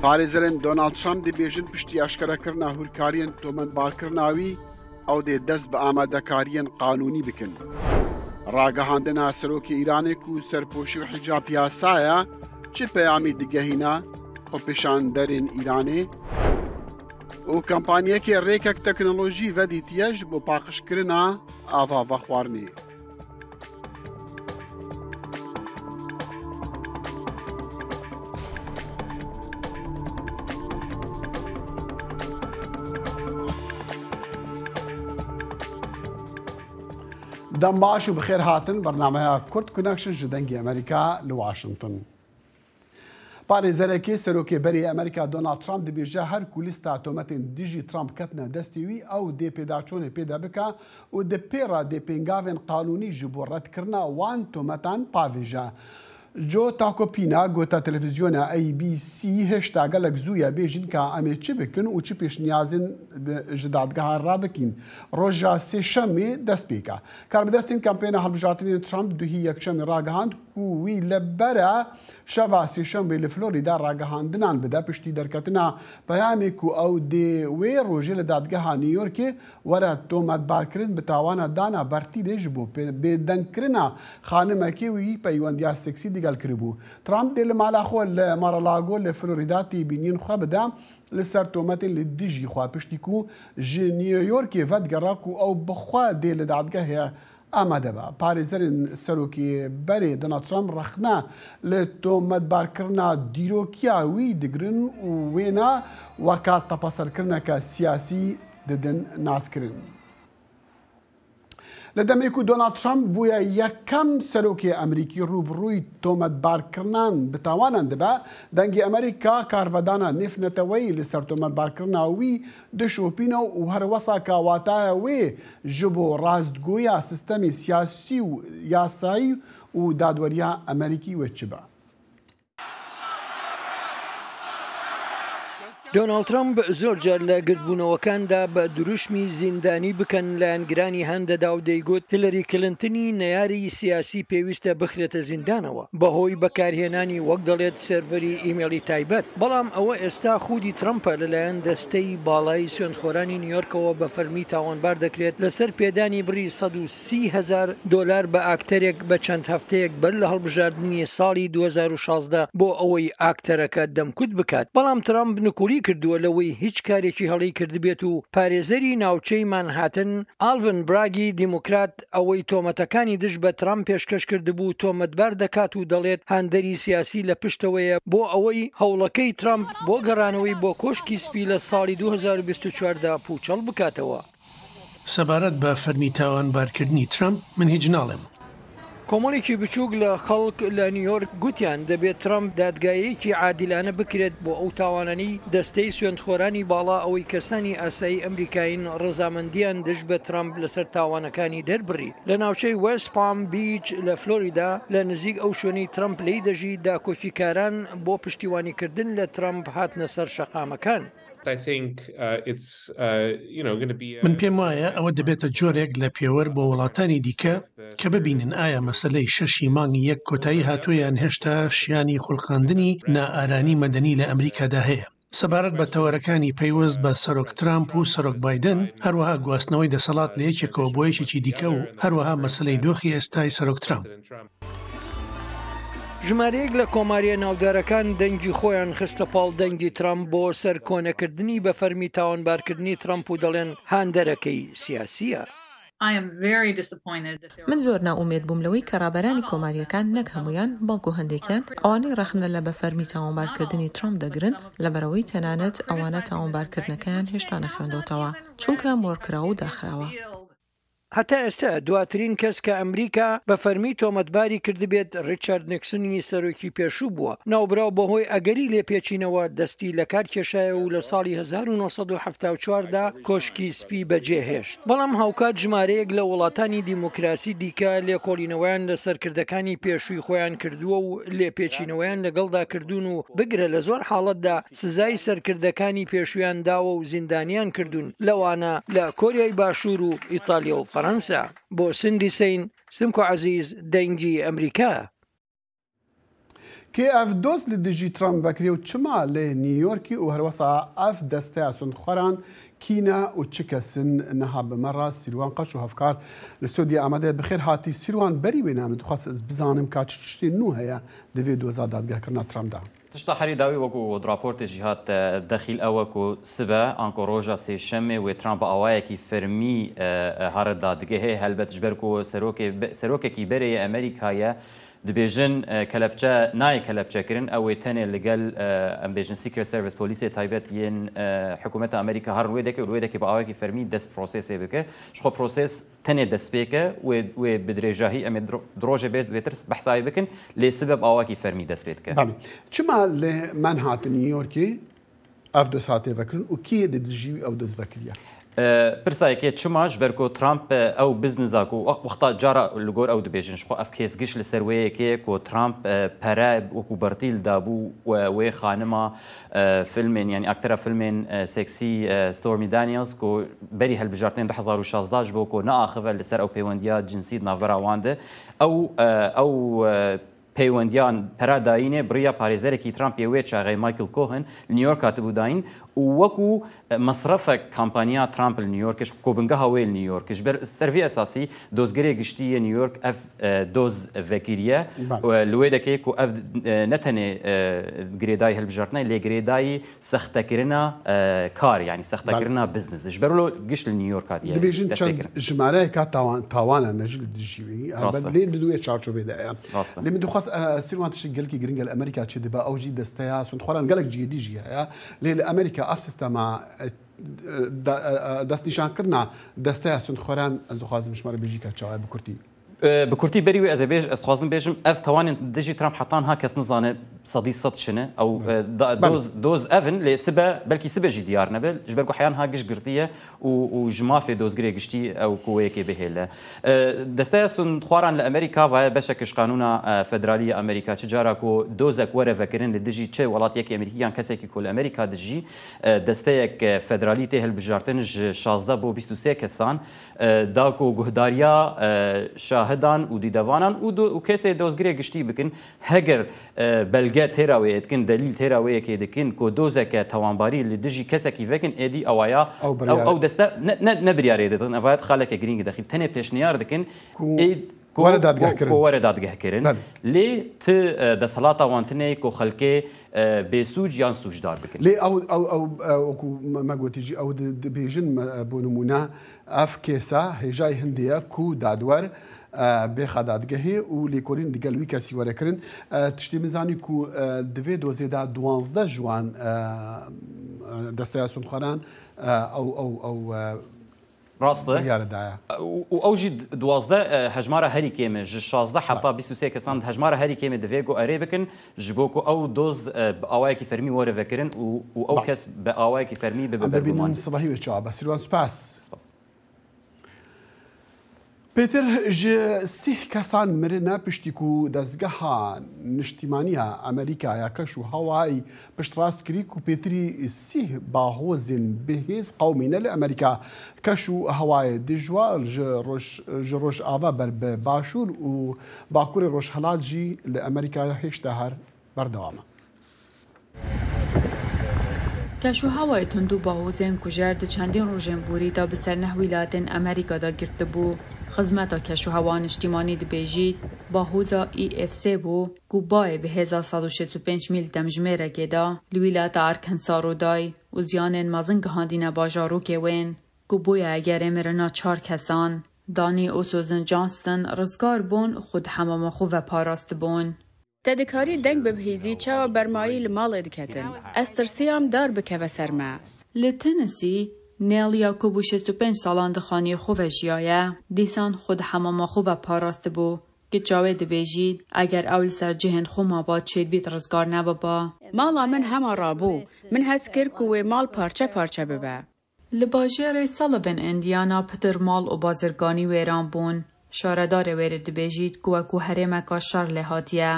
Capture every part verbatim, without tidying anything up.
Parêzerên Donald Trump dibêjin piştî aşkerekirina hûrkariyên tometbarkirina wî, ew dê dest bi amadekariyên qanûnî bikin. Ragihandina serokê Îranê ku serpoşî û hicab yasa ye, çi peyamî digehîne xwepêşanderên Îranê? Û kampanyekê rêkek teknolojî vedîtiye ji bo paqijkirina ava vexwarinê. Dem baş û bi xêr hatin bernameya Kurd Connection ji Dengê Amerîka li Washington. Parêzerekê serokê berê Amerîka Donald Trump dibêje, her ku lîsta tometên dijî Trump ketine destê wî, ew dê pêdaçûnê pê de bike û di pê re dê pêngavên qanûnî ji bo redkirina wan tometan pavêje. Joe Tacopina gote televîzyona A B C, hêşta gelek zû ye bêjin ka em ê çi bikin û çi pêşniyazên bi-, ji dadgeha re bikîn. Roja Sêşemê dest pê ke. Karbidestên kampêna hilbijartinên Trump duhî Yekşemê ragihand ku wî li bere şeva Sêşemê li Florida ragihandinan bide piştî derketina peyamê ku ew dê wê rojê li dadgeha New Yorkê were tometbarkirin bi tawana dana bertîlê ji bo pê-, bêdengkirina xanimekê wî peywendiya seksî digel kiribû. Trump dê li mala xwe li Mar-a-Lago li Florida têbîniyên xwe bide li ser tometên li dijî xwe, piştî ku ji New Yorkê vedigere ku ew bi xwe dê li dadgehê amade be. Parêzerên serokê berê Donald Trump rexne li tometbarkirina dîrokiya wî digirin û wêne weka tepeserkirineke siyasî didin naskirin. Li demê ku Donald Trump bûye yekem serokê Amerîkî rû bi rûyî tometbarkirinan bi tawanan dibe, Dengê Amerîka karvedana nêvneteweyî li ser tometbarkirina wî dişopîne û her wesa ka wataye wê ji bo rastgoya sîstemê siyasî û yasayî û dadweriya Amerîkî wê çi be. Donald Trump زۆر جار لە گردبوونەوەکاندا بە دروشمی زیندانی بکەن لایەنگرانی هەندەدا و دەیگوت هیلەری کلنتنی نەیاری سیاسی پێویستە بخرێتە زیندانەوە بەهۆی بەکارهێنانی وەک دەڵێت سێرڤەری ئیمێڵی تایبەت، بەڵام ئەوە ئێستا خودی ترەمپە لەلایەن دەستەی باڵای سوێندخۆرانی نیویۆرکەوە بە فەرمی تاوانبار دەکرێت لەسەر پێدانی بڕی سەد و سی هەزار دۆلار بە ئاکتەرێک بە چەند هەفتەیەک بەر لە هەڵبژاردنی ساڵی دوو هەزار و شازدە بۆ ئەوەی ئاکتەرەکە دەمکوت بکات. بەڵام ترەمپ نکوڵی کردووە لەوەی هیچ کارێکی هەڵەی کردبێت و پارێزەری ناوچەی مانهاتن، ئالڤن براگی دیموکرات، ئەوەی تۆمەتەکانی دژ بە ترەمپ پێشکەش کردبوو تۆمەتبار دەکات و دەڵێت هاندەری سیاسی لە پشتەوەیە بۆ ئەوەی هەوڵەکەی ترەمپ بۆ گەڕانەوەی بۆ کۆشکی سپی لە ساڵی دوو هەزار و بیست و چوار دا پوچەڵ بکاتەوە. سەبارەت بە فەرمی تاوانبارکردنی ترەمپ، من هیچ ناڵێم. کۆمەڵێکی بچووک لە خەڵک لە نیویۆرک گوتیان دەبێت ترەمپ دادگایەکی عادیلانە بکرێت بۆ ئەو تاوانانەی دەستەی سوێندخۆرانی باڵا ئەوەی کەسانی ئاسایی ئەمریکایین ڕەزامەندیان دژ بە ترەمپ لەسەر تاوانەکانی دەربڕی. لە ناوچەی وێست پام بیچ لە فلۆریدا لە نزیک ئەو شوێنەی ترەمپ لێی دەژی داکۆکیکاران بۆ پشتیوانیکردن لە ترەمپ هاتنە سەر شەقامەکان. من پێم وایە ئەوە دەبێتە جۆرێک لە پێوەر بۆ وڵاتانی دیکە کە ببینن ئایا مەسەلەی شەشی مانگی یەک کۆتایی هاتووە یان هێشتا شیانی خوڵقاندنی نائارانی مەدەنی لە ئەمریکادا هەیە. سەبارەت بە تەوەرەکانی پەیوەست بە سەرۆک ترامپ و سەرۆک بایدن، هەروەها گواستنەوەی دەسەڵات لە یەکێکەوە بۆ یەکێکی دیکە و هەروەها مەسەلەی دۆخی ئێستای سەرۆک ترامپ. ژمارەیەک لە کۆماریە ناودارەکان دەنگی خۆیان خستە پاڵ دەنگی ترامپ بۆ سەرکۆنەکردنی بە فەرمی تاوانبارکردنی ترامپ و دەڵێن هاندەرەکەی سیاسیە. من زۆر نائومێد بووم لەوەی کە ڕابەرانی کۆمارییەکان، نەک هەموویان، بەڵکو هەندێکیان، ئەوانەی ڕەخنە لە بە فەرمی تاوانبارکردنی ترامپ دەگرن، لەبەرئەوەی تەنانەت ئەوانە تاوانبارکردنەکەیان هێشتا نەخوێندۆتەوە، چونکە مۆرکراو و داخراوە. هەتا ئێستا دواترین کەس کە ئەمریکا بە فەرمی تۆمەتباری کردبێت ڕیچارد نیکسنی سەرۆکی پێشوو بووە. ناوبراو بەهۆی ئەگەری لێپێچینەوە دەستی لە کار کێشایە و لە ساڵی هەزار و نۆ سەد و حەفتا و چوار دا کۆشکی سپی بەجێهێشت. بەڵام هاوکات ژمارەیەک لە وڵاتانی دیموکراسی دیکە لێکۆڵینەوەیان لە سەرکردەکانی پێشووی خۆیان کردووە و لێپێچینەوەیان لەگەڵدا کردوون و بگرە لە زۆر حاڵەتدا سزای سەرکردەکانی پێشوویان داوە و زیندانیان کردوون، لەوانە لە کۆریای باشوور و ئیتالیا و فەرەنسا. بۆ سندی سین، سمکۆ عەزیز، دەنگی ئەمریکا. Kê ev doz li dijî Trump vekiriye û çima li New Yorkê û herwesa ev desteya sundxweran kî ne û çi kes in? Niha bi me re Sîrwan Qaç û hevkar li stûdyoya amade ye. Bi xêr hatî Sîrwan, berî wê ne min dixwest ez bizanim ka çi tiştê nû heye di vê doza dadgehkirina Trump de. Tişta herî dawî wekû raportê jî hat, e, dexîl ew e ku sibe anku roja sêşemê wê Trump bi awayekî fermî, e, e, here dadgehê. Helbet ji ber ku serokê be-, serokekî berê yê Amerîka ye, dibêjin, e, kelepçe nayê kelepçekirin, ew ê tenê li gel, e, em bêjin Secret Service, polîsê taybet yên, e, hikûmeta Amerîka herin wê dekê û li wê dekê bi awayekî fermî dest prosesê bike. Ji xwe proses tenê dest pê ke, wê, wê bi dirêjahî em ê dro-, di rojê bê-, bêtir behsa wê bikin, lê sibe bi awakî fermî dest pê dike. Belê. Çima li Manhattan, New Yorkê ev doz hatiye vekirin û kî yê di dijî wî ew doz vekiriye? E, pirsa yekê çima? Ji ber ku Trump, e, ew biznesa ku wex-, wexta cara li gor ew dibêjin, ji xwe ev kêsgiş li ser wê yekê ku Trump, e, pere wekû bertîl dabû, e, wê xanima, e, filmên, yanî aktera filmên, e, seksî, e, Stormy Daniels, ku berî hilbijartinên du hezar û şazdeh ji bo ku neaxive li ser ew pêwendiya cinsî di navbera wan de. Ew, e, ew, e, pêwendiyan pera dayînê bi riya parêzerekî Trump yê wê çaxê Michael Cohen li New York hatibû dayîn û wekû, e, mesrefek kampanya Trump li New York, ji ku bingeha wê li New York. Ji ber ser vî esasî dozgirê giştî yê New York ev, e, doz vekiriye. Belê. E, li wê dekê ku ev, e, ne tenê, e, girêdayî hilbijartinê, lê girêdayî sextekirina, e, kar, yanî sextekirina Belê. Business. Ji ber wilo giş li New York hatiye Dibêjin çend destekirin. Jimareyeka tawan, tawan e ne jî li dijî wî. Rast e. Lê di wê çarçovê de ye. Rast e. Lê min dixwest, e, Sîrwan, tiştek gelekî giring e li Amerîka çêdibe, ew jî desteya sundxweran gelek cihê dî jî heye. Lê li Amerîka ev sîstema, e, e, da-, e, e, destnîşankirina desteya sundxweran, ez dixwazim ji me re bêjî ka çawa ye bi kurtî. E, bi kurtî berî wê ez ê bêj-, ez dixwazim bêjim, ev tawanên dijî Trump heta niha kes nizane sedî sed çi ne. Ew, Belê. e, da-, Belê. doz, doz ev in, lê sibe, belkî sibe jî diyar nebe. Ji ber ku heya niha giş girtî ye û, û ji mafê dozgirê giştî ew ku wê yekê bihêle. E, desteya sundxwaran li Amerîka vaye beşek ji qanûna, e, federalî ya Amerîka. Çi cara ku dozek were vekirin li dijî çi welat yekê Amerîkî yan kesekî ku li Amerîka dijî, e, desteyek, e, federalî tê hilbijartin ji şazdeh bo bîst û sê kesan, e, da ku guhdariya, e, şahidan û dîdevanan û do-, û kesê dozgirê giştî bikin. Heger, e, belge têra wê dikin, delîl têra wê yekê dikin ku dozeke tawanbarî li dijî kesekî vekin, êdî ewaya Ew ew, biryar- ew deste ne, ne, ne biryarê dikin, evayet xaleke girîngî dexîn. Tenê pêşniyar dikin Ku ê-, ku, were dadgeh ku, kirin. ku were dadgeh kirin. Belê. Lê ti, e, desthilata wan tine ku xelkê, e, bêsûc yan sûcdar bikin. Lê ew, ew, ew, e, wekû me, me gotî jî, ew di-, dibêjin, me, e, bo nimûne, ev kêsa hêjayî hindê ye ku dadwer, e, bêxa dadgehê û lêkolîn digel wî kesî were kirin. E, tiştê min zanî ku, e, di vê dozê de duwazdeh ji wan, e, e, desteya sundxweran, e, ew, ew, ew, e, Rast e. Biryare daye. Û, û ew jî d-, duwazdeh, e, hejmara herî kêm e. Ji şazdeh heta Ba. bîst û sê kesan hejmara herî kêm e divê ku erê bikin, ji bo ku ew doz, e, bi awayekî fermî were vekirin û, û ew Ba. kes bi awayekî fermî bibe Em bibînin berguman. Sibahî wê çawa be. Sîrwan, spas. Spas. Pêtir ji sîh kesan mirine piştî ku dezgeha niştîmaniya Amerîka ya keş û hewayî piştrast kirî ku pêtirî sîh bahozên bihêz qewimîne li Amerîka. Keş û hewayê dijwar ji roj-, ji rojava ber bi başûr û bakurê rojhilat jî li Amerîka hêşta her berdewam e. Keş û hewayê tund û bahozên kujer di çendîn rojên borî de bi ser neh wîlayetên Amerîka de girtibû. Xizmeta keş û hewa niştîmanî dibêjît, bahoza E F C bû ku bayê bi hêza sed û şêst û pênc mîl demjimêrekê de li wîlayeta Arkansas rûday û ziyanên mezin gihandîne bajarokê wên, ku bûye egerê mirina çar kesan. Danî û Susan Johnston rizgar bûn, xwe di hemama xwe ve parastibûn. Te dikarî deng bibihîzî çawa bermayî li malê diketin. Ez tirsiyam dar bikeve ser me. Li Tennessee, Neil ya ku bo şêst û pênc salan di xaniyê xwe ve jiyaye, dîsan xwe di hemama xwe ve parastibû. Kiça wê dibêjî, eger ew li ser cihên xwe maba çêdibît rizgar nebiba. Mala min hema rabû. Min hez kir ku wê mal parçe parçe bibe. Li bajêrê Sullivan, Indiana, pitir mal û bazirganî wêran bûn. Şaredarê wêrê dibêjît ku wekû herêmeka şer lê hatiye.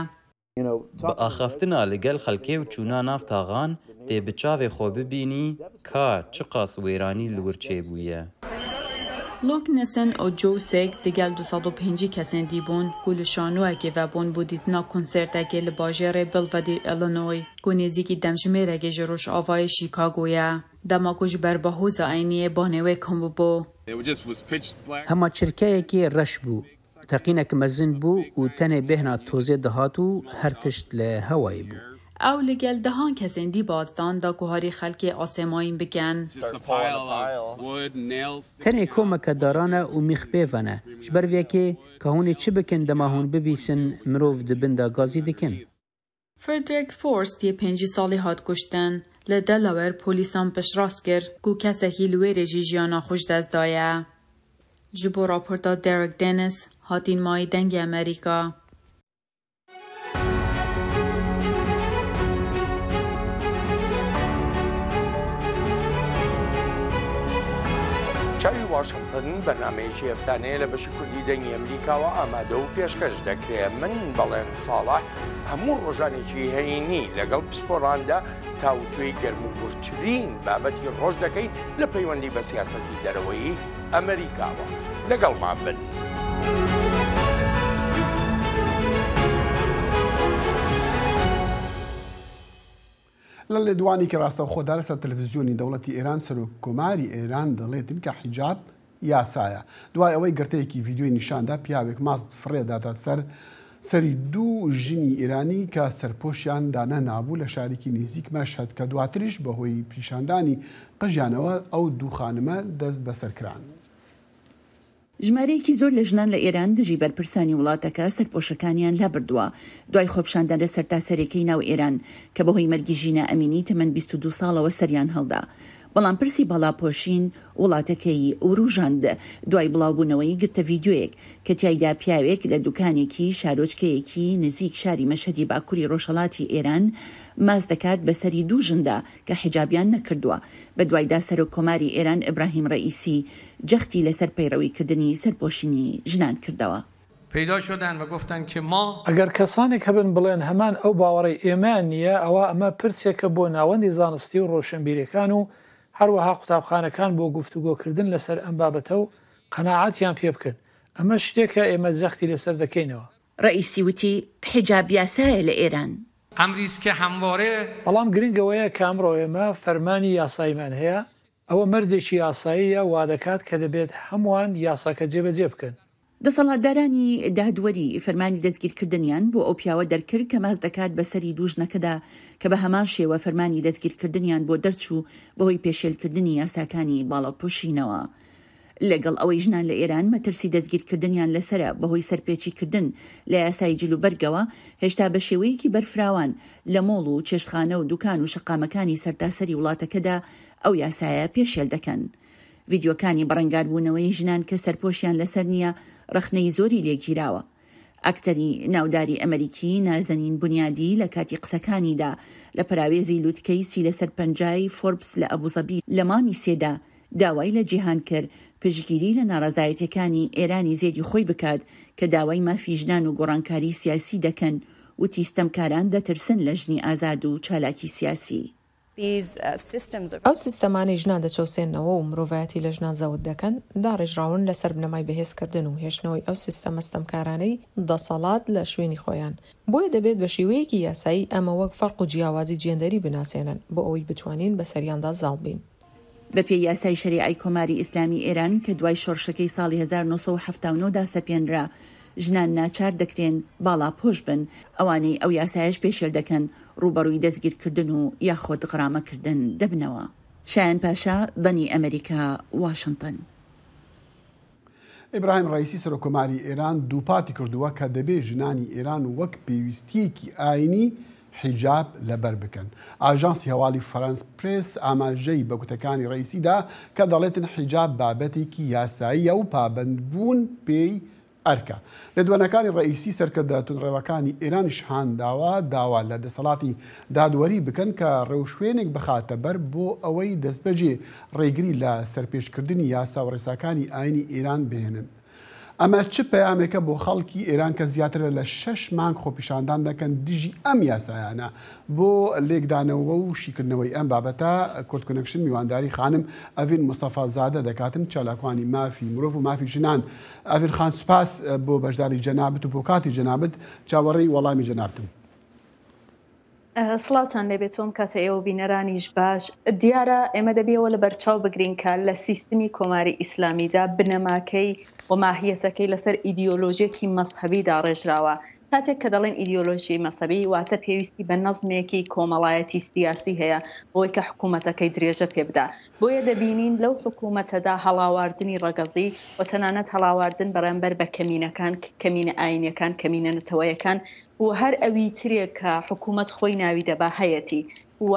Bi axaftina li gel xelkê û çûna nav taxan tê bi çavê xwe bibînî ka çiqas wêranî li wir çêbûye. Luke Nissen û Joe Sick digel du sed û pêncî kesên dî bûn ku li şanoyekê vebûn bo dîtina konsertekê li bajêrê Belvedere, Illinois, ku nêzîkî demjimêrekê ji rojavayê Chicago ye. Dema ku ji ber bahoza eyniyê banê wê kom bûbû. It just was pitch black. Hema çirkeyekê reş bû. Teqînek mezin bû û tenê bêhna tozê dihat û her tişt li hewayê bû. Ew li gel dehan kesên dî baz dan da ku harî xelkê asêmayîn bikin. It's just a pile of wood, nails. Tenê komeke daran e û mîx pêve ne. Ji ber vê yekê ka hûn ê çi bikin dema hûn bibîsin mirov di bin de gazî dikin? Frederick Forst yê pêncî salî hat kuştin. Li Delaware polîsan piştrast kir ku kesekî li wê rê jî jiyana xwe ji dest daye. Ji bo raporta Derek Dennis, Hatîn Mayî, Dengê Amerîka. چاوی واشنگتن بەرنامەیەکی هەفتانەیە لە بەشی کوردی دەنگی ئەمریکاوە ئامادە و پێشکەش دەکرێت. من بەڵێن ساڵح هەموو ڕۆژانێکی هەینی لەگەڵ پسپۆراندا تاوتوێی گەرم و گورترین بابەتی ڕۆژ دەکەین لە پەیوەندی بە سیاسەتی دەرەوەی ئەمریکاوە. لەگەڵمان بن. لە لێدوانێکی ڕاستەوخۆدا لەسەر تەلەڤیزیۆنی دەوڵەتی ئێران، سەرۆک کۆماری ئێران دەڵێتن کە حیجاب یاسایە. دوای ئەوەی گرتەیەکی ڤیدیۆی نیشاندا پیاوێک ماست فڕێداتا سەر سەری دوو ژنی ئێرانی کە سەرپۆشیان دانەنابوو لە شارێکی نزیک مەشهەد، کە دواتریش بەهۆی پیشاندانی قژیانەوە ئەو دوو خانمە دەست بەسەر کران. ژمارەیەکی زۆر لە ژنان لە ئێران دژی بەرپرسانی وڵاتەکە سەرپۆشەکانیان لابردووە، دوای خۆپیشاندانە سەرتاسەرێکەی ناو ئێران کە بەهۆی مەرگی ژینە ئەمینی تەمەن بیست و دوو ساڵەوە سەریان هەڵدا. بەڵام پرسی باڵاپۆشین وڵاتەکەی وروژاند، دوای بڵاوبوونەوەی گرتە ڤیدیۆیەک کە تیایدا پیاوێک لە دوکانێکی شارۆچکەیەکی نزیک شاری مەشهەدی باکووری ڕۆژهەڵاتی ئێران ماست دەکات بەسەری دوو ژندا کە حیجابیان نەکردووە. بە دوایدا سەرۆک کۆماری ئێران ئیبراهیم ڕەئیسی جەختی لەسەر پەیڕەویکردنی سەرپۆشینی ژنان کردەوە. پیدا شدن و گفتن که ما ئەگەر کەسانێک هەبن بڵێن هەمان ئەو باوەڕەی ئێمەیان نییە، ئەوە ئەمە پرسێکە بۆ ناوەندی زانستی و ڕۆشنبیرەکان و هەروەها قوتابخانەکان بۆ گفتوگۆکردن لەسەر ئەم بابەتە و قەناعەتیان پێ بکەن. ئەمە شتێکە ئێمە جەختی لەسەر دەکەینەوە. ڕەئیسی وتی، حیجاب یاسایە لە ئێران. امری است که همواره بەڵام گرنگ ئەوەیە کە ئەمڕۆ ئێمە فەرمانی یاساییمان هەیە. ئەوە مەرجێکی یاساییە وا دەکات کە دەبێت هەمووان یاساکە جێبەجێ بکەن. دەسەڵاتدارانی دادوەری فەرمانی دەستگیرکردنیان بۆ ئەو پیاوە دەرکرد کە ماست دەکات بەسەری دوو ژنەکەدا کە بە هەمان شێوە فەرمانی دەستگیرکردنیان بۆ دەرچوو بەهۆی پێشێلکردنی یاساکانی باڵاپۆشینەوە. لەگەڵ ئەوەی ژنان لە ئێران مەترسی دەستگیرکردنیان لەسرە بەهۆی سەرپێچیکردن لە یاسای جلوبەرگەوە، هێشتا بە شێوەیەکی بەرفراوان لە مۆڵ و چێشتخانە و دوکان و شەقامەکانی سەرتاسەری وڵاتەکەدا ئەو یاسایە پێشێل دەکەن. ڤیدیۆکانی بەڕەنگاربوونەوەی ژنان کە سەرپۆشیان لەسەر نییە، ڕەخنەی زۆری لێگیراوە. ئەکتەری ناوداری ئەمریکی نازەنین بونیادی لە کاتی قسەکانیدا لە پەراوێزی لوتکەی سی لەسەر پەنجای فۆربس لە ئەبوزەبی لە مانگی سێدا داوای لە جیهان کرد پشتگیری لە ناڕەزایەتیەکانی ئێرانی زێدی خۆی بکات کە داوای مافی ژنان و گۆڕانکاری سیاسی دەکەن، وتی ستەمکاران دەترسن لە ژنی ئازاد و چالاکی سیاسی. These, uh, systems of ئەو سیستەمانەی ژنان دەچەوسێننەوە و مرۆڤایەتی لە ژنان زەوت دەکەن، داڕێژراون لەسەر بنەمای بەهێزکردن و هێشتنەوەی ئەو سیستەمە ستەمکارانەی دەسەڵات لە شوێنی خۆیان. بۆیە دەبێت بە شێوەیەکی یاسایی ئەمە وەک فەرق و جیاوازی جێندەری بناسێنن، بۆ ئەوەی بتوانین بەسەریاندا زاڵ بین. بە پێی یاسای شەریعەی کۆماری ئیسلامی ئێران کە دوای شۆڕشەکەی ساڵی هەزار و نۆ سەد و حەفتا و نۆ دا سەپێنرا، ژنان ناچار دەکرێن باڵاپۆش بن، ئەوانەی ئەو یاسایەش پێشێل دەکەن ڕوبەڕووی دەستگیرکردن و یاخود غرامەکردن دەبنەوە. شایان پاشا، دەنی ئەمریکا، واشنگتن. ئیبراهیم ڕەئیسی سەرۆکۆماری ئێران دووپاتی کردووە کە دەبێ ژنانی ئێران وەک پێویستیەکی ئاینی حیجاب لەبەر بکەن. ئاژانسی هەواڵی فەرەنس پرێس ئاماژەی بە گوتەکانی ڕەئیسیدا کە دەڵێتن حیجاب بابەتێکی یاساییە و پابەندبوون پێی ئەرکە. لێدوانەکانی ڕەئیسی سەرکردە تونڕێوەکانی ئێرانیش هانداوە داوا لە دەسەڵاتی دادوەری بکەن کە ڕێوشوێنێک بخاتە بەر بۆ ئەوەی دەستبەجێ ڕێگری لە سەرپێچکردنی یاسا و ڕێساکانی ئاینی ئێران بهێنن. ئەمە چ پەیامێکە بۆ خەڵکی ئێران کە زیاتر لە شەش مانگ خۆپیشاندان دەکەن دژی ئەم یاسایانە؟ بۆ لێکدانەوە و شیکردنەوەی ئەم بابەتە، کورد کۆنکشن میوانداری خانم ئەڤین مستەفا زادە دەکاتن، چالاکوانی مافی مرۆڤ و مافی ژنان. ئەڤین خان، سوپاس بۆ بەشداری جەنابت و بۆ کاتی جەنابت. چاوەڕێی وەڵامی جەنابتم. سڵاوتان لێبێت، تۆم کاتە ئێوە بینەرانیش باش. دیارە ئێمە دەبیەوە لە بەرچاو بگرین کە لە سیستمی کۆماری ئیسلامیدا بنەماکەی و ماهیەتەکەی لەسەر ئیدیۆلۆژیەکی مەزهەبی داڕێژراوە. کاتێک کە دەڵێن ئیدیۆلۆژی مەزهەبی، واتە پێویستی بە نەزمێکی کۆمەڵایەتی سیاسی هەیە، بۆی کە حکوومەتەکەی درێژە پێ بدا. بۆیە دەبینین لەو حکوومەتەدا هەڵاواردنی ڕەگەزی و تەنانەت هەڵاواردن بەرامبەر بە کەمینەکان، کەمینە ئاینیەکان، کەمینە نەتەوەیەکان، و هەر ئەوی ترێک کە حکوومەت خۆی ناوی دەبا هەیەتی. و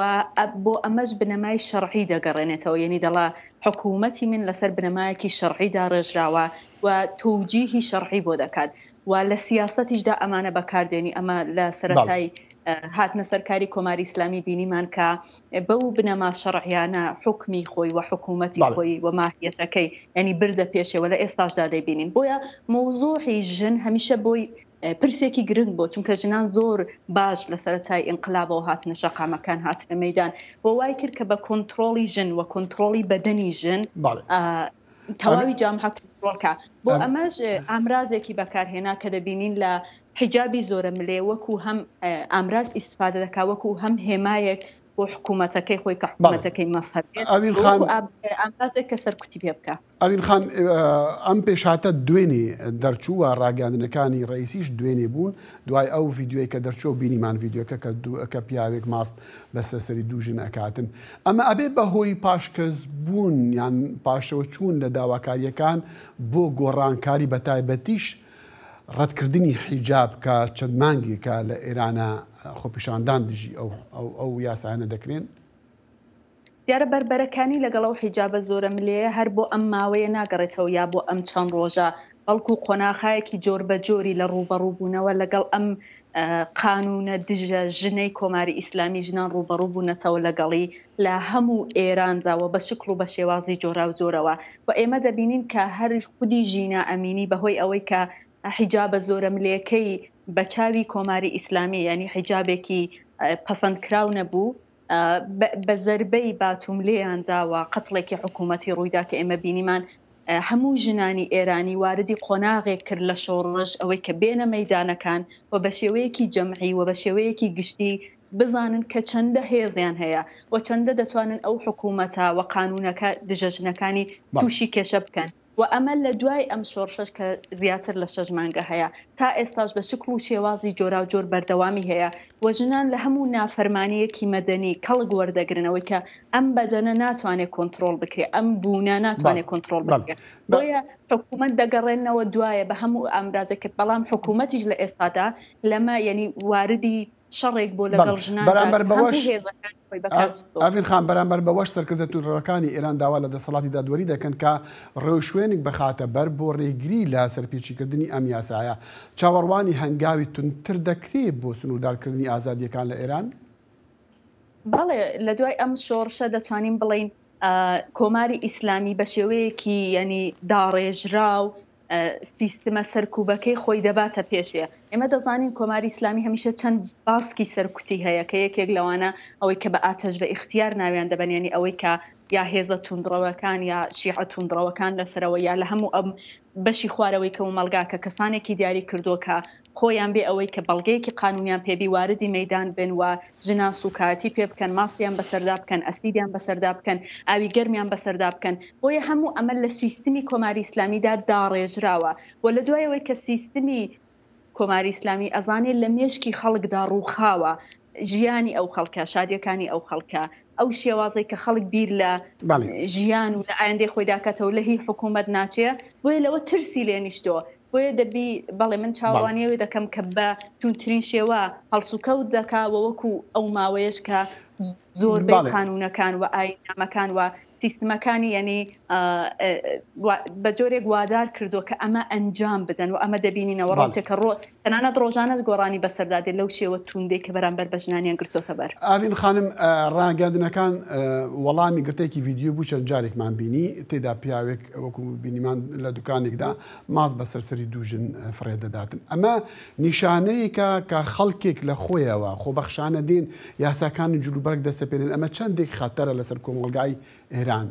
بۆ ئەمەش بنەمای شەڕعی دەگەڕێنێتەوە، یعنی دەڵا حکوومەتی من لەسەر بنەمایەکی شەڕعی داڕێژراوە و توجیهی شەڕعی بۆ دەکات. و لە سیاسەتیشدا ئەمانە بەکاردێنی. ئەمە لە سەرەتای هاتنە سەرکاری کۆماری ئیسلامی بینیمان کە بەو بنەما شەڕعیانە حکمی خۆی و حکوومەتی خۆی و ماهیەتەکەی، یعنی بردە پێشەوە، لە ئێستاشدا دەیبینین. بۆیە مەوزوعی ژن هەمیشە بۆی پرسێکی گرنگ بۆ، چونکە ژنان زۆر باش لە سەرەتای ئینقلابەوە هاتنە شەقامەکان، هاتنە مەیدان، بۆ وای کرد کە بە کۆنترۆڵی ژن و کۆنترۆڵی بەدەنی ژن تەواوی جامعە کۆنترۆڵکە. بۆ ئەمەش ئامرازێکی بەکارهێنا کە دەبینین لە حیجابی زۆرە ملێ وەکو هەم ئامراز ئیسفادە دەکا، وەکو هەم هێمایەک بۆ حکوومەتەکەی خۆی کە حکوومەتەکەی مەسهەبێت، ئەوین خان، ئامرازێک کە سەرکوتی پێ بکە. ئەوین خان، ئەم پێشهاتە دوێنێ دەرچوو و ڕاگەاندنەکانی ڕئیسیش دوێنێ بوون. دوای ئەو ڤیدیۆی کە دەرچوو، بینیمان ڤیدیۆکە کە دوو، کە پیاوێک ماست بەسەر سەری دوو ژن ئەکاتن. ئەمە ئەبێ بە هۆی پاشکەس بوون یان پاشەوە چوون لە داواکاریەکان بۆ گۆڕانکاری، بە تایبەتیش ڕەتکردنی حیجاب کە چەند مانگێکە لە ئێرانە خۆپیشاندان دژی ئەو، ئەو، ئەو یاسایانە دەکرێن؟ دیارە بەربەرەکانی لەگەڵ ئەو حیجابە زۆرە ملێیە هەر بۆ ئەم ماوەیە ناگەڕێتەوە یا بۆ ئەم چەند ڕۆژە، بەڵکو قۆناخایەکی جۆر بە جۆری لە ڕوبەڕووبوونەوە لەگەڵ ئەم قانونە دژە ژنەی کۆماری ئیسلامی، ژنان ڕوبەڕوو بوونەتەوە لەگەڵی لە هەموو ئێراندا و بە شکل و بە شێوازی جۆرا و جۆرەوە. و ئێمە دەبینین کە هەر خودی ژینا ئەمینی بەهۆی ئەوەی کە حیجابە زۆرە ملێکەی بە چاوی کۆماری ئیسلامی، یعنی حیجابێکی پەسەند کراو نەبوو، بە زەربەی باتوم لێیان داوە، قەتڵێکی حکوومەتی ڕوویدا کە ئێمە بینیمان هەموو ژنانی ئێرانی واردی قۆناغێک کرد لە شۆڕش، ئەوەی کە بێنە مەیدانەکان و بە شێوەیەکی جەمعی و بە شێوەیەکی گشتی بزانن کە چەندە هێزیان هەیە و چەندە دەتوانن ئەو حکوومەتە و قانونەکە دژە ژنەکانی تووشی کێشە بکەن. و ئەمە لە دوای ئەم شۆڕشەش کە زیاتر لە شەش مانگە هەیە، تا ئێستاش بە شکل و شێوازی جۆرا و جۆر بەردەوامی هەیە و ژنان لە هەموو نافەرمانیەکی مەدەنی کەڵک وەردەگرنەوەی کە ئەم بەدەنە ناتوانێت کۆنتترۆل بکرێ، ئەم بوونە ناتوانێت کۆنتترۆل بکرێ. بۆیە حکوومەت دەگەڕێنەوە دوایە بە هەموو ئامرازەکرد، بەڵام حکوومەتیش لە ئێستادا لەمە، یعنی واردی شەڕێک بۆ لەگەڵ ژنان بەرامبەر بەوەش. ئەڤین خان، بەرامبەر بەوەش سەرکردە توندڕەوەکانی ئێران داوا لە دەسەڵاتی دادوەری دەکەن کە ڕێوشوێنێک بخاتە بەر بۆ ڕێگری لە سەرپێچیکردنی ئەم یاسایە. چاوەڕوانی هەنگاوی تونتر دەکرێت بۆ سنووردارکردنی ئازادیەکان لە ئێران؟ بەڵێ، لە دوای ئەم شۆڕشە دەتوانین بڵین کۆماری ئیسلامی بە شێوەیەکی، یعنی داڕێژراو، سیستمە سەرکوبەکەی خۆی دەباتە پێشێ. ئێمە دەزانین کۆماری ئیسلامی هەمیشە چەند باسکی سەرکوتی هەیە کە یەکێک لەوانە ئەوەی کە بە ئاتەش بە ئیختیار ناویان دەبەن، یعنی ئەوەی کە یا هێزە توندڕەوەکان یا شیعە توندڕەوەکان لەسەرەوە یا لە هەموو ئەم بەشی خوارەوەی کە و مەلگا کە کەسانێکی دیاری کردووە کە خۆیان بێ ئەوەی کە بەڵگەیەکی قانونیان پێبی واردی مەدان بن و ژنان سوکایەتی پێ بکەن، ماسیان بەسەردا بکەن، ئەسیدیان بەسەردا بکەن، ئاوی گەرمیان بەسەردا بکەن. بۆیە هەموو ئەمە لە سیستمی کۆماری ئیسلامیدا داڕێژراوە و لە دوایەوەی کە سیستمی کۆماری ئیسلامی ئەزانێت لە مێشکی خەڵکدا ڕووخاوە، ژیانی ئەو خەڵکە، شادیەکانی ئەو خەڵکە، ئەو شێوازەی کە خەڵک بیر لە ژیان و لە ئایندەی خۆی داکاتەوە لە هی حکوومەت ناچێ، بۆیە لەوە ترسی لێ نیشتۆ. بۆیە دەبی، بەڵێ، من چاوەڕوانیەوەی دەکەم کە بە توندترین شێوە هەڵسوکەوت دەکا و وەکو ئەو ماوەیەش کە زۆربەی قانونەکان و ئاینامەکان و سیستمەکانی، یعنی، ئە، ئە، وا-، بە جۆرێک وادار کردووە کە ئەمە ئەنجام بدەن و ئەمە دەبینینەوە. بەڵێ. ڕاستێک کە ڕۆ-، تەنانەت ڕۆژانە گۆڕانی بەسەردا دێت لەو شێوە توندەی کە بەرامبەر بە ژنانیان گرتووەتە بەر. ئاڤین خانم، ئە، ڕاگەاندنەکان، ئە، وەڵامی گرتێکی ڤیدیۆ بوو، چەند جارێکمان بینی، تێدا پیاوێک وەکو بینیمان لە دوکانێکدا ماست بەسەر سەری دوو ژن، ئە، فڕێ دەداتن. ئەمە نیشانەیەکە کە خەڵکێک لە خۆیەوە خۆبەخشانە دێن یاساکانی جلوبەرگ دەسەپێنن. ئەمە چەندێک خەتەرە لەسەر کۆمەڵگای ئێران.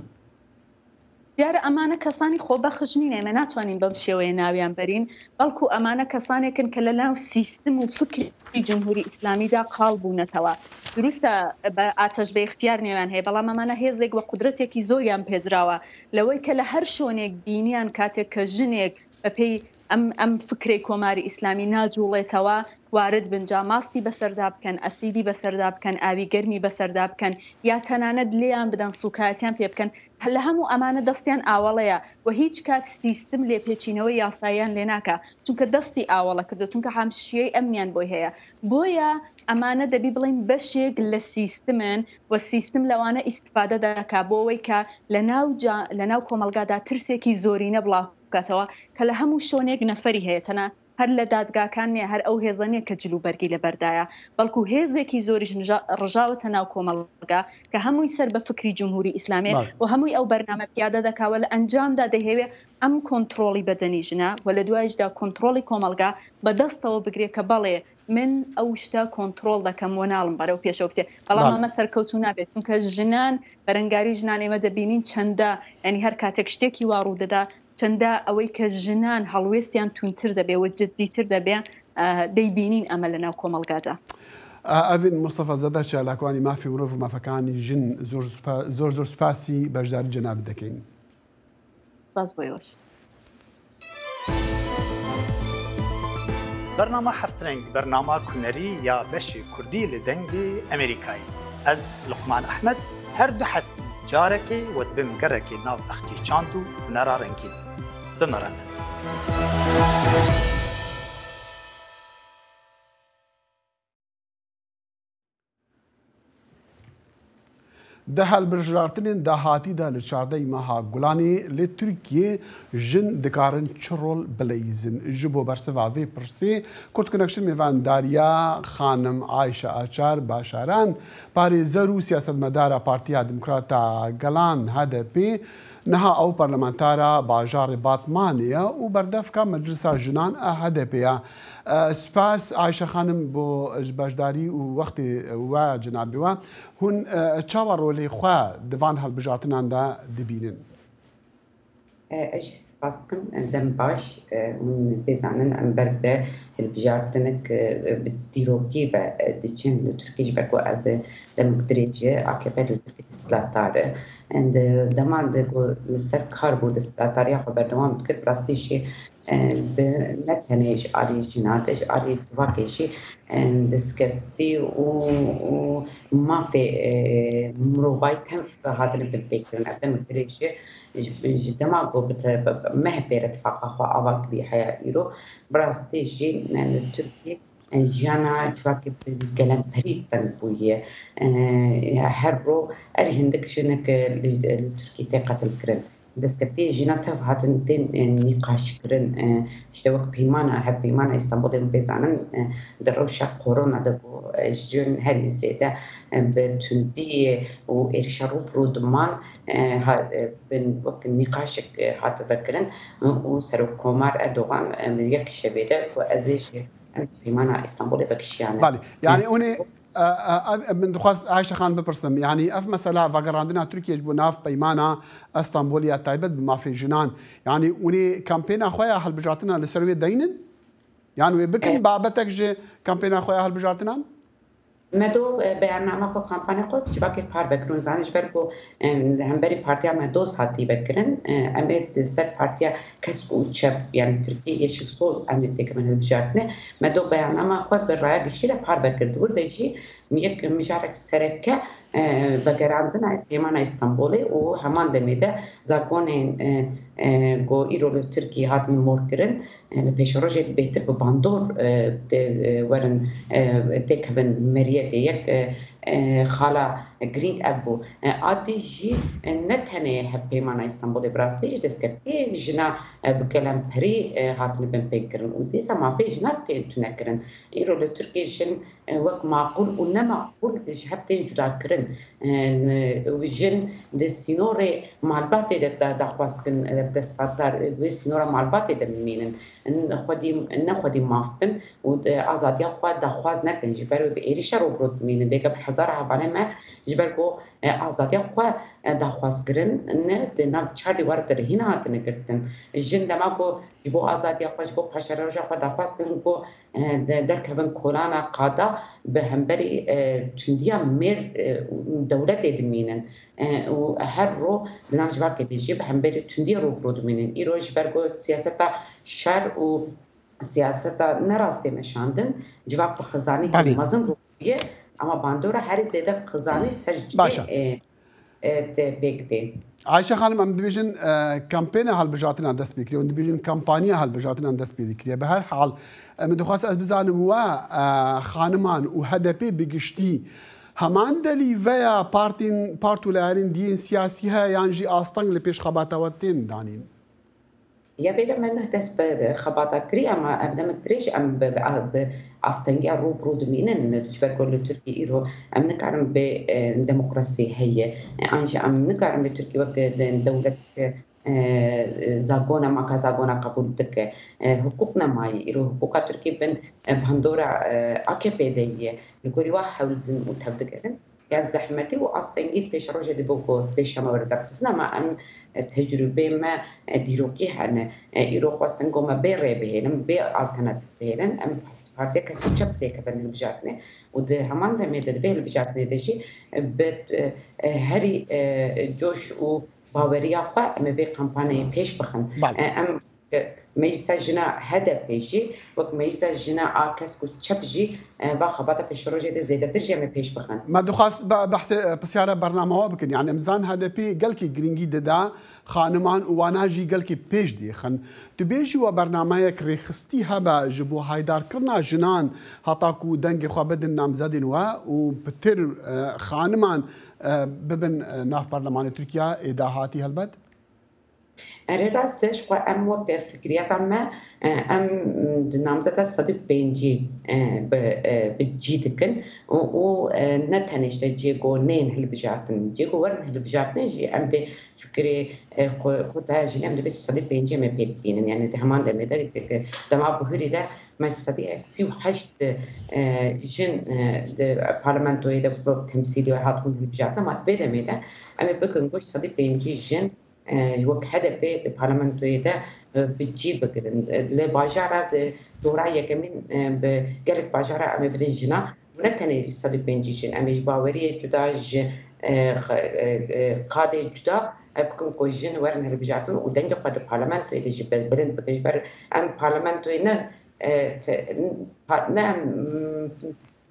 دیارە ئەمانە کەسانی خۆبەخش نین، ئێمە ناتوانین بەم شێوەیە ناویان بەرین، بەڵکو ئەمانە کەسانێکن کە لە ناو سیستم و فکری جمهوری ئیسلامیدا قاڵ بوونەتەوە. دروستە بە ئاتەش بە اختیار نێوان هەیە، بەڵام ئەمانە هێزێک و قدرەتێکی زۆریان پێدراوە لەوەی کە لە هەر شوێنێک بینیان کاتێک کە ژنێک بە پێی ئەم، ئەم فکرەی کۆماری ئیسلامی ناجوڵێتەوە، وارد بن، جا ماستی بەسەردا بکەن، ئەسیدی بەسەردا بکەن، ئاوی گەرمی بەسەردا بکەن، یا تەنانەت لێیان بدەن، سوکایەتیان پێ بکەن. هە-، لە هەموو ئەمانە دەستیان ئاوەڵەیە و هیچ کات سیستم لێپێچینەوەی یاساییان لێ ناکا، چونکە دەستی ئاوەڵە کردو، چونکە حامشیەی ئەمنیان بۆی هەیە. بۆیە ئەمانە دەبی بڵین بەشێک لە سیستمن و سیستم لەوانە ئیستفادە دەکا بۆ ئەوەی کە لە ناو جا-، لە ناو کۆمەڵگادا ترسێکی زۆرینە بڵاو بکاتەوە کە لە هەموو شوێنێک نەفەری هەیە، تەنە هەر لە دادگاکان نییە، هەر ئەو هێزە نییە کە جلوبەرگی لە بەردایە، بەڵکو هێزێکی زۆریش نژا-، ڕژاوەتە ناو کۆمەڵگا کە هەمووی سەر بە فکری جمهوری ئیسلامێ بەڵێ. و هەمووی ئەو بەرنامە پیادە دەکا و لە ئەنجامدا دەهێوێ ئەم کۆنترۆڵی بەدەنی ژنە و لە دوایشدا کۆنترۆڵی کۆمەڵگا بە دەستەوە بگرێ کە بەڵێ من ئەو شتە کۆنترۆڵ دەکەم و ناڵم بەرەو پێشەوە بچێ. بەڵام بەڵێ. ئەمە سەرکەوتوو نابێت، چونکە ژنان، بەرەنگاری ژنان ئێمە دەبینین چەندە، یعنی هەر کاتێک شتێکی وا ڕوو دەدا، چەندە ئەوەی کە ژنان هەڵوێستیان توندتر دەبێ و جددیتر دەبێ، ئە، دەیبینین ئەمە لە ناو کۆمەڵگادا. ئە، ئەڤین مستەفا زەردە، چالاکوانی مافی مرۆڤ و مافەکانی ژن، زۆر سوپا-، زۆر زۆر سوپاسی بەشداری جەنابت دەکەین. سپاس بۆ ئێوەش. بەرنامە هەفت رەنگ، بەرنامە هونەری یا بەشی کوردی لە دەنگی ئەمریکای. ئەز لوقمان ئەحمەد هەر دوو هەفتی جارەکێ وەت بم گەڕەکێ ناو بەختی چاند و هونەرا رەنگین. بمەڕەنە. Di hilbijartinên dahatî de li çardehê meha Gulanê li Tirkiyê jin dikarin çi rol bileyzin? Ji bo bersiva vê pirsê, Kurd Connection mêvandariya xanim Ayşe Açar Başaran, parêzer û siyasetmedara Partiya Demokrata Gelan, H D P, niha ew parlamentara bajarê Batmanê ye û berdevka Meclisa Jinan a H D P ye. E, spas Ayşe xanim bo ji beşdarî û wextê we cenabê we. Hûn, e, çawa rolê xwe di van hilbijartinan de dibînin? E, ez jî spas dikim. Dem baş. E, hûn pê zanin em ber bi hilbijartinek, e, bi dîrokî ve, e, diçin li Tirkiyê, ji ber ku ev demek dirêj e A K P li Tirkiyê desthilatdar e. Em di deman de ku li ser kar bû, desthilatdariya xwe berdewam dikir, bi rastî jî e, bi ne tenê ji alî jinan de, ji alî civakê jî, e, destkeftî û, û mafê, e, mirovayî tev hatine binpêkirin. Ev demek dirêj e, ji, ji dema ku bi te-, bi, bi M H P re tifaqa xwe ava kirî heya îro, bi rastî jî, e, li Tirkiyê, e, jiyana civakê bi gelemperî teng bûye. E, her ro erê hindik jinek, e, li, li Tirkiyê tê qetilkirin. Destkeftiyê jîna tev hatin tên, e, nîqaşkirin. E, işte wek peymana, hevpeymana Îstanbulê hûn pê zanin, e, di rewşa korona de ku, e, jin herî zêde, e, bi tundî û êrişa rû bi rû diman, e, ha, e, bin wek nîqaşek, e, hatibe kirin û Serokkomar Erdogan, e, yek şevê de ku ez ê ji em peymana Îstanbulê vekişiyane. Belê. Yani hûn ê E, e, e, min dixwest Ayşe Xan bipirsim, yanî ev mesela vegerandina Tirkiye ji bo nav peymana Estanbulê ya taybet bi mafê jinan, yanî hûn ê kampêna xwe ya hilbijartina li ser wê deynin? Yan wê bikin E, babetek ji kampêna xwe ya hilbijartinan? Me do, e, beyanname xwe, kampanya xwe civakê parve kirin. Zanî ji ber ku, e, li hemberî partiya me doz hatî vekirin. E, em ê li ser partiya kesk û çep, yanî Tirkiyê Yeşil Sol em ê têkevin hilbijartinê. Me do beyannama xwe bi raya giştî re parve kir. Di wir de jî yek mijarek sereke, e, vegerandina Peymana Îstanbulê û heman demê de zagonên, e, e, ku îro li Tirkiyê hatin morkirin, e, li pêşerojê bêhtir bi bandor, e, tê, e, werin, e, têkevin meriyetê. Yek, e, E, xala girîng ev bû. E, a dî jî, e, ne tenê hevpeymana Îstanbulê, bi rastî jî destkeftiyê jina, e, bi gelemperî, e, hatine binpêkirin û dîsa mafê jina tên tunekirin. Îro li Tirkiyê jin, e, wek maqûl û nemaqûl ji hev tên cudakirin. E, jin di sînorê malbatê de da-, daxwaz dikin, e, desthilatdar, e, wê sînora malbatê de bimînin. N-, xwedî, ne xwedî maf bin û, e, azadiya xwe daxwaz nekin. Ji ber wê bi êrîşa rû bi rû dimînin. Bêke bi hezara hevalên me ji ber ku, e, azadiya xwe, e, daxwaz kirin, ne di nav çar dîwar de hîn hatine girtin. Jin dema ku ji bo azadiya xwe, ji bo paşeroja xwe daxwaz kirin ku, e, de-, derkevin kolana qada, bi hemberî, e, tundiya mêr, e, dewletê dimînin. E, û her ro di nav civakê de jî bi hemberî tundiya rû bi rû dimînin. Îro ji ber ku siyaseta şer û siyaseta ne rastê meşandin, civak bi xizanî Belê. mezin rû ye, ama bandora herî zêde xizanî ser Baş e. e, e, te pêk tê. Ayşe Xanim, em dibêjin, e, kampêna hilbijartina dest pê kiriye, em dibêjin kampanya hilbijartina dest pê dikiriye. Bi her hal, e, min dixwest ez bizanim we, e, xaniman û H D P bi giştî heman delî veya partîn, part û layerên diyên siyasî heye yan jî asteng li pêş xebata we tên danîn? Ya bêle me neh dest bi, bi xebata kirî, ema ev demek dirêj em bi, bi, bi astengiya rû bi rû dimînin. Ji ber ku li Tirkiyê îro em nikarin bê, e, demokrasî heye. E, an jî em nikarin bê Tirkiyê wek, e, de-, dewlet, e, e, zagona, maka zagona qebûl dike. E, hiqûq nemayî. Îro hiqûqa Tirkiyê bin, e, bandora, e, A K P de ye. Li gorî wa hewl didin û tev digerin. Ya zehmetî û astengî pêşerojê dibe ku pêşa me were derxistin, ama em, e, tecrûbê me, e, dîrokî hene. E, îro xwestin ku me bê rê bihêlin, bê alternatîf bihêlin, em partiya kes û çep têkevin hilbijartinê û di heman demê de di vê hilbijartinê de jî, e, bi, e, e, herî, e, coş û baweriya xwe em ê vê kampanyayê pêş bixin. Belê. E, em Meclisa Jina H D P jî, wek Meclisa Jina a kesk û çep jî, e, va xebata pêşerojê de zêdetir jî em ê pêş bixin. Me dixwast be-, behsê, e, pisyara bernama we bikin. Yani em dizanin H D P gelkî girîngî dide xaniman û wana jî gelkî pêş dixin. Tu bêjî we bernameyek rêxistî hebe ji bo haydarkirina jinan heta ku dengê xwe bidin namzedên we û pitir, e, xaniman, e, bibin, e, nav perlemanê Tirkiye ê dahatî helbet? Erê, rast e, ji xwe em weke fikriyeta me, e, em di namzeta sedî pêncî, e, bi, e, bi cî dikin û, û, e, ne tenê işte cê ku neyên hilbijartin, cê ku werin hilbijartin jî em vê fikrê, e, xwe, xwe dayajîn, em dibê sedî pêncî em ê pê bibînin. Yani di heman demê de, dema buhirî de me sedî sî û heşt, e, jin, e, di parlamentoyê de wek temsîlî hatibûn hilbijartin, ama di vê demê de em ê bikin ku sedî pêncî jin e, wek H D P di parlamentoyê de, e, bi cî bigirin. E, li bajara di dora yekemîn, e, bi gelek bajara em ê bidin jina. Û ne tenê sedî pêncî jin. Em ê ji baweriyê cuda, ji, e, xe-, e, e, qadê cuda, e, bikin ku jin werin hilbijartin û dengê xwe di parlamentoyê de jî bi-, bilind bikin. Ji ber em parlamentoyê ne, e, te-, pa-, ne em,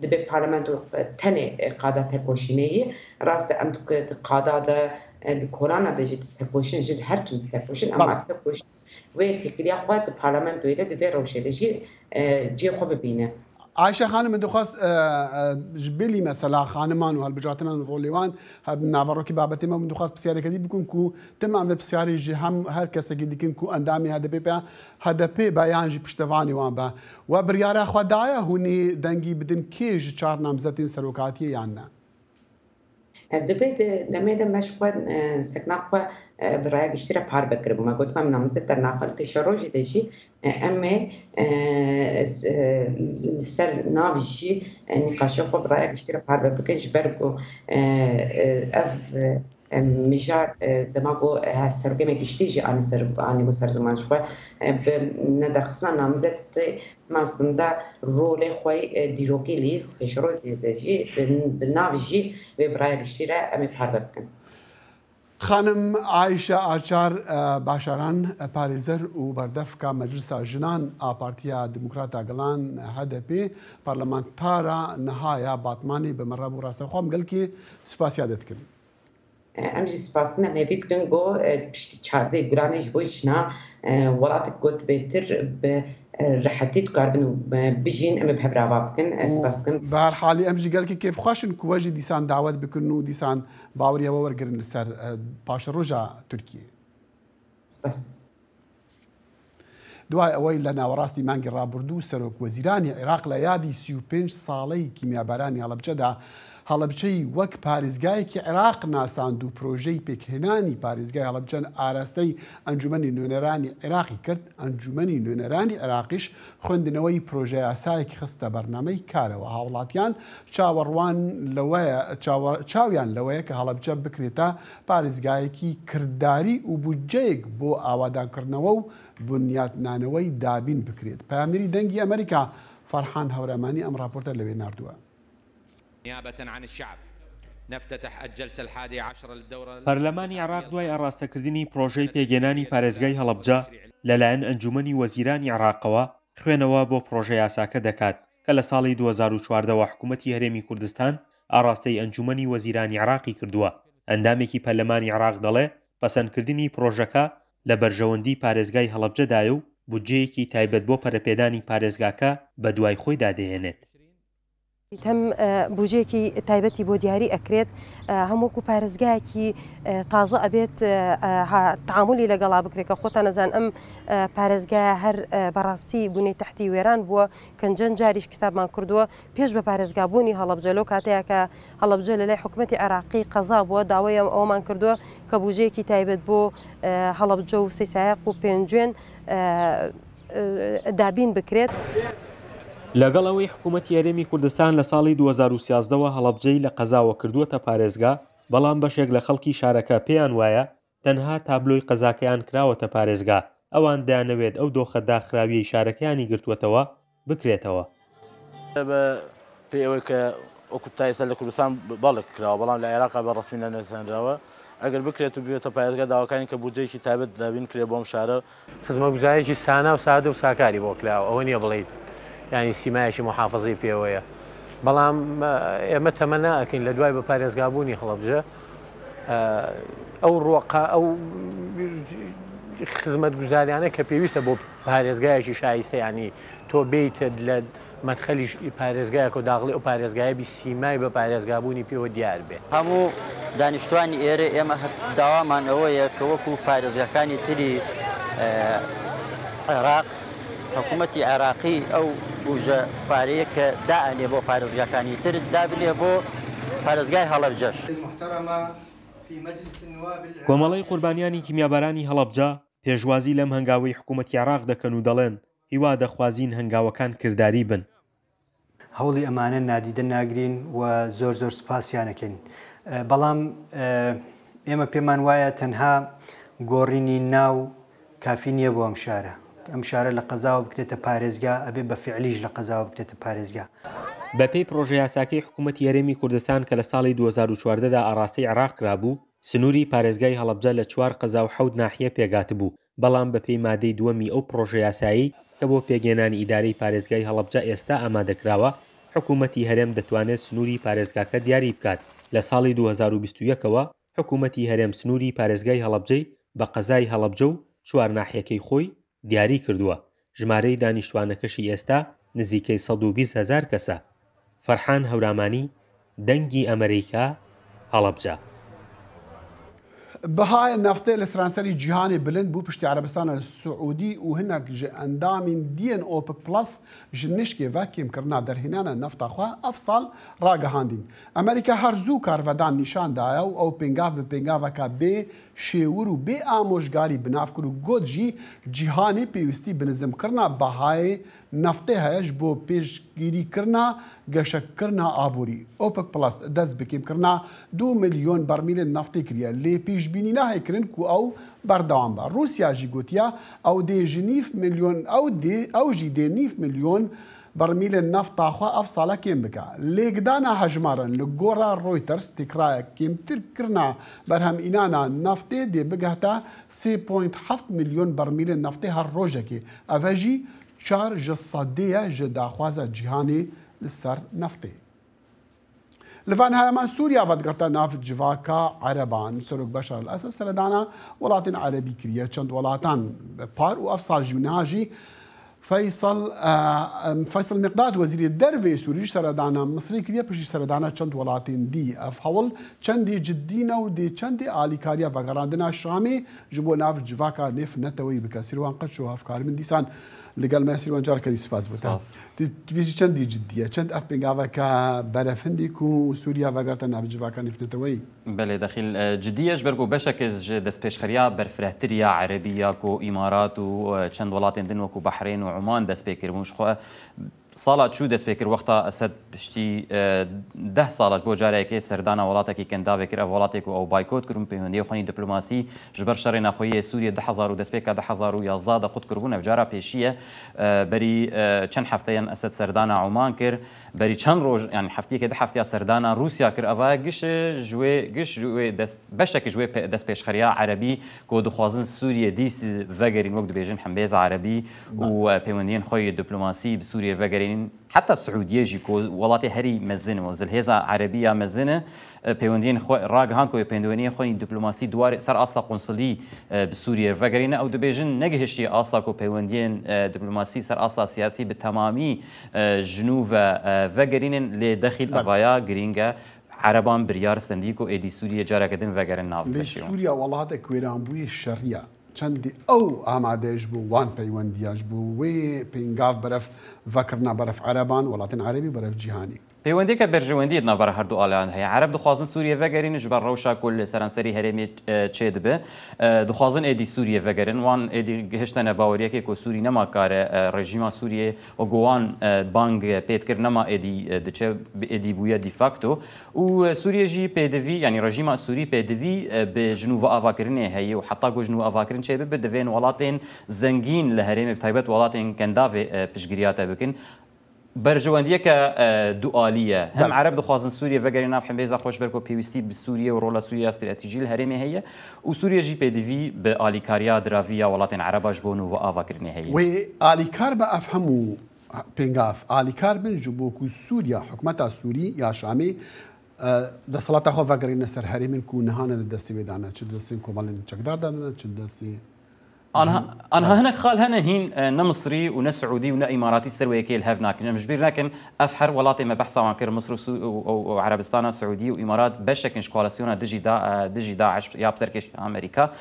Dibê parlamento tenê, e, qada tekoşînê ye. Rast e, em di, di qada de, e, di kolana de jî tekoşîn, ji her tim tekoşîn, ama Belê. tekoşîn wê têkiliya xwe di parlamentoyê de, di vê rewşê de jî, e, cihê xwe bibîne. Ayşe Xanim, min dixwest, e, e, ji bilî mesela xaniman û hilbijartinan û rolê wan, he, naverokî babetê me, min dixwest pisyareke dî bikim ku tim em vê pisyarê ji hem her kesekî dikin ku endamê H D P be, H D P be yan jî piştevanê wan be. We biryara xwe daye hûnî dengî bidin kê ji çar namzetên serokatiyê yan ne? E, dibê di demê de me ji xwe, e, sekna xwe, e, bi raya giştî re parve kiribû. Me got, em namzet dernaxin, pêşerojê de jî, e, em ê, e, s-, e, li ser nav jî, e, nîqaşê xwe bi raya giştî re parve bikin, ji ber ku, e, e, ev, e, Em, mijar, e, dema ku, e, serokê me giştî jî anî ser, anî bû ser ziman ji xwe, e, bi nedarxistina namzetê, aslında rolê xwe, e, dîrokî lîst pêşerojê de jî, e, bi nav jî vê bi raya giştî re em ê parve bikin. Xanim Ayşe Açar, e, Başaran, e, parêzer û berdevka Meclisa Jinan a Partiya Demokrata Gelan, H D P, parlamentara niha ya Batmanî bi me re bû. Rastexwe em gelkî spasiya te dikin. Em jî spasdina me vî dikin ku, e, piştî çardeh Gulanê ji bo jina, e, welatek got bêtir bi, rehetî dikaribin û, e, bijîn, em ê bi hev re ava bikin. Ez spas dikim. Bi her halî em jî gelekî kêfxweş in ku we jî dîsan dawet bikin û dîsan baweriya we wergirin li ser, e, paşeroja Tirkiyê. Spas. دوای ئەوەی لە ناوەڕاستی مانگی ڕابردوو سەرۆک وەزیرانی عێراق لە یادی سی و پێنج ساڵەی کیمیابارانی هەڵەبجەدا هەڵەبجەی وەک پارێزگایەکی عێراق ناساند و پرۆژەی پێکهێنانی پارێزگای هەڵەبجە ئاراستەی ئەنجومەنی نوێنەرانی عێراقی کرد، ئەنجومەنی نوێنەرانی عێراقیش خوێندنەوەی پرۆژە یاسایەکی خستە بەرنامەی کارەوە. هاوڵاتیان چاوەڕوان لەوەیە، چاوە-، چاویان لەوەیە کە هەڵەبجە بکرێتە پارێزگایەکی کردداری و بودجەیەک بۆ ئاوادانکردنەوە و بنیاتنانەوەی دابین بکرێت. پەیامنێری دەنگی ئەمریکا فەرحان هەورامانی ئەم ڕاپۆرتە لەوێ ناردووە. نيابة عن الشعب نفتتح الجلسة الحادية عشرة للدورة. پەرلەمانی عێراق دوای ئاراستەکردنی پرۆژەی پێگەێنانی پارێزگای هەڵەبجە لەلایەن ئەنجومەنی وەزیرانی عێراقەوە خوێنەوە بۆ پرۆژە یاساکە دەکات کە لە ساڵی دوو هەزار و چواردە وە حکوومەتی هەرێمی کوردستان ئاراستەی ئەنجومەنی وەزیرانی عێراقی کردووە. ئەندامێکی پەرلەمانی عێراق دەڵێ پەسەندکردنی پرۆژەکە لە بەرژەوەندی پارێزگای هەڵەبجەدایە و بودجەیەکی تایبەت بۆ پەرەپێدانی پارێزگاکە بە دوای خۆیدا دەهێنێت. هەم بودجەیەکی تایبەتی بۆ دیاری ئەکرێت، هەم وەکو پارێزگایەکی تازە ئەبێت، تعاملی لەگەڵا بکرێت کە خۆتان نەزان ئەم پارێزگایە هەر بەڕاستی بوونی تەحتی وێران بووە، کەنجەن جاریش کتابمان کردووە پێش بە پارێزگابوونی هەڵەبجە، لەو کاتەیە کە هەڵەبجە لەلای حکومەتی عێراقی قەزا بووە، داوای ئەوەمان کردووە کە بودجەیەکی تایبەت بۆ هەڵەبجە و سەیسایەق و پێنجوێن دابین بکرێت. لەگەڵ ئەوەی حکوومەتی هەرێمی کوردستان لە ساڵی دوو هەزار و سیازدە وە هەڵەبجەی لە قەزاوە کردووەتە پارێزگا، بەڵام بەشێک لە خەڵکی شارەکە پێیان وایە تەنها تابلۆی قەزاکەیان کراوەتە پارێزگا، ئەوان دەیانەوێت ئەو دۆخە داخراویەی شارەکەیانی گرتووەتەوە بکرێتەوە. بە پێی ئەوەی کە وەکو تا ئێستا لە کوردستان بەڵک کراوە، بەڵام لە عێراقا بە ڕەسمی نەنووسێنراوە. ئەگەر بکرێت و ببێتە پارێزگا، داواکارین کە بودجەیەکی تایبەت دابین کرێ بۆ ئەم شارە. خزمەتگوزاریەکی سانا و سادە و ساکاری بۆ کراوە، ئەوە نییە بڵێیت یانی سیمایەکی محافظی پێوەیە، بەڵام ئێمە تەمەنا ئەکەین لە دوای بە پارێزگابوونی هەڵەبجە ئەو ڕۆقە ئەو خزمەتگوزاریانە کە پێویستە بۆ پارێزگایەکی شایستە، یانی تۆ بێیتە لە مەدخەلی پارێزگایەک و داخڵی ئەو پارێزگایە بی سیمای بە پارێزگابوونی پێوە دیار بێ. هەموو دانیشتوانی ئێرە ئێمە هەر داوامان ئەوەیە کە وەکو پارێزگاکانی تری عێراق حکوومەتی عێراقی ئەو بوژە پارەیە کە دائەنێ بۆ پارێزگاکانی تر دابنێ بۆ پارێزگای هەڵەبجەش. کۆمەڵەی قوربانیانی کیمیابارانی هەڵەبجە پێشوازی لەم هەنگاوەی حکوومەتی عێراق دەکەن و دەڵێن هیوا دەخوازین هەنگاوەکان کرداری بن. هەوڵی ئەمانە نادیدە ناگرین و زۆر زۆر سپاسیان ئەکەین. بەڵام ئێمە پێمان وایە تەنها گۆڕینی ناو کافی نییە بۆ ئەم شارە. ئەم شارە لە قەزاوە بکرێتە پارێزگا، ئەبێ بە فیعلیش لە قەزاوە بکرێتە پارێزگا. بەپێی پرۆژە یاساکەی حکوومەتی هەرێمی کوردستان کە لە ساڵی دوو هەزار و چواردە دا ئاراستەی عێراق کرابوو، سنووری پارێزگای هەڵەبجە لە چوار قەزا و حەوت ناحیە پێکهاتبوو، بەڵام بەپێی مادەی دووەمی ئەو پرۆژە یاسایەی کە بۆ پێگەێنانی ئیدارەی پارێزگای هەڵەبجە ئێستا ئامادە کراوە، حکوومەتی هەرێم دەتوانێت سنووری پارێزگاکە دیاری بکات. لە ساڵی دوو هەزار و بیست و یەک ەوە حکوومەتی هەرێم سنووری پارێزگای هەڵەبجەی بە قەزای هەڵەبجە و چوار ناحیەکەی خۆی دیاری کردووە، ژمارەی دانیشتوانەکەشی ئێستا نزیکەی سەد و بیست هەزار کەسە. فەرحان هەورامانی، دەنگی ئەمریکا، هەڵەبجە. بەهای نەفتێ لە سرانسەری جیهانێ بلند بوو پشتی عەرەبستانە سعودی و هەنێک ji endamên diyên OPEC Plus ji nişkê ve kêmkirina derhênana nefta xwe ev sal ragihandîn. Amerîka her zû karvedan nîşan daye û ew pêngav bi pêngaveke bê şêwir û bê amojgarî bi nav kir û got jî cîhanê pêwîstî bi nizimkirina behayê neftê heye ji bo pêşgirîkirina geşekirina aborî. OPEC Plus dest bi kêmkirina du milyon bermîlên neftê kiriye, lê pêşbînî nahê kirin ku ew berdewam be. Rûsya jî gotiye ew dê ji nîv milyon, ew dê, ew jî dê nîv milyon bermîlên nefta xwe ev sala kêm bike. Lêkdana hejmaran li gora Reuters têkirayek kêmtir kirina berhemînana neftê dê bigehte sê point heft milyon bermîlên neftê her rojekê. Ev e jî çar ji sedê ye ji daxwaza cîhanê li ser neftê. Li van hereman Sûriya vedigirta nav civaka Ereban. Serok Beşar el-Esed seredana welatên Erebî kiriye. Çend welatan par û ev sal jî û niha jî Feysel, e, em, Feysel Miqdad, wezîrê derve yê Sûrî, ji seredana Misirê kiriye, piştî seredana çend welatên dî. Ev hewl çendê cidî ne û dê çendê alîkariya vegerandina Şamê ji bo nav civaka nêvneteweyî bike. Sîrwan Qeço, hevkarê min, dîsan li gel me. Sîrwan, careke dî spas bo te. Spas. Tu, tu bêjî çendî cidî ye, çend ev pêngaveke berevhindî ku Sûriya vegerta nav civaka nêvneteweyî? Belê, dexîl, e, cidî ye, ji ber ku beşeke ji destpêşxeriya berfirehtir ya erebî ya ku Îmarat û, e, çend welatên din wekû Behrên û Oman dest pê kiribûn. Ji xwe sala çû dest pê kir, wexta Esed piştî, e, deh sala ji bo carekê serdana welatekî kendavê kir. Ev welatê ku ew baykot kiribûn, peywendiyê xwe nî diplomasî ji ber şerê nexweyî yê Sûriyê du hezar û destpêka du hezar û yazdeh de qut kiribûn. Ev cara pêşî ye. E, berî, e, çend hefteyan Esed serdana Oman kir. Berî çend roj, yani heftiyeke, du heftiya serdana Rûsya kir. Eva giş ji wê, giş ji wê dest, beşek ji wê pe-, destpêşxeriya erebî ku dixwazin Sûriyê dîs vegerîn, wek dibêjin hembêza erebî û, e, peywendiyên xwe yê diplomasî bi Sûriyê vegerînin. Heta Siûdiyê jî ku welatê herî mezin û zilhêza erebî ya mezin e, e, peywendiyên xwe ragihand ku peywendiyên xwe yê diplomasî duwarê ser asta qunsulî, e, bi Sûriyê vegerîne. Ew dibêjin negihiştiye asta ku peywendiyên, e, diplomasî ser asta siyasî bi temamî, e, ji nû ve, e, vegerînin, lê dexîl Belê. evaya girîng e. Ereban biryar stendî ku êdî Sûriyê careke din vegerin nav Lê beşê wan. Sûriya welatek wêranbûyê şerî ye. Çendî ew amade ji bo wan peywendiya, ji bo wê pêngav berev vekirina berev ereban, welatên erebî, berev cîhanî? Peywendiyeke berjewendiyê di navbera her du aliyan heye. Ereb dixwazin Sûriyê vegerînin ji ber rewşa ku li seranserî herêmê, e, çêdibe. E, dixwazin êdî Sûriyê vegerin. Wan êdî gihiştene baweriyekê ku Sûrî nema kare, e, rejîma Sûriyê wekû wan, e, bang pê dikir nema êdî, e, diçe, bi êdî bûye de facto. Û, e, Sûriye jî pêdivî, yanî rejîma Sûrî pêdivî, e, bi ji nû ve avakirinê heye û heta ku ji nû avakirin çêbibe, divên welatên zengîn li herêmê, bi taybet welatên kendavê, e, piştgiriya te bikin. Berjewendiyeke, e, dualî ye. Hem Belê. Ereb dixwazin Sûriye vegerîne nav hembêza xwe ji ber ku pêwîstî bi Sûriye û rola Sûriye ya stratejî li herêmê heye û Sûriye jî pêdivî bi alîkariya diravî ya welatên Ereba ji bo nû ve avakirinê heye. Wê alîkar be ev hemû pêngav, alîkar bin ji bo ku Sûriya, hikûmeta Sûrî ya Şamê, e, desthilata xwe vegerîne ser herêmên ku niha ne di destê wê de ne, çi di destên komelên çekdar de ne, çi di destê Anha, anha hinek xal hene hîn, e, ne Misrî û ne Siûdî û ne Îmaratî ser wê yekê li hev nakin. Em ji bîr nekin, ev her welatê me behsa wan kir, Misir û Sû-, û, û, û Erebistana Siûdî û Îmarat beşek in ji koalîsyona dijî da-, e, dijî DAIŞ ya bi ser kêşiya Amerîka.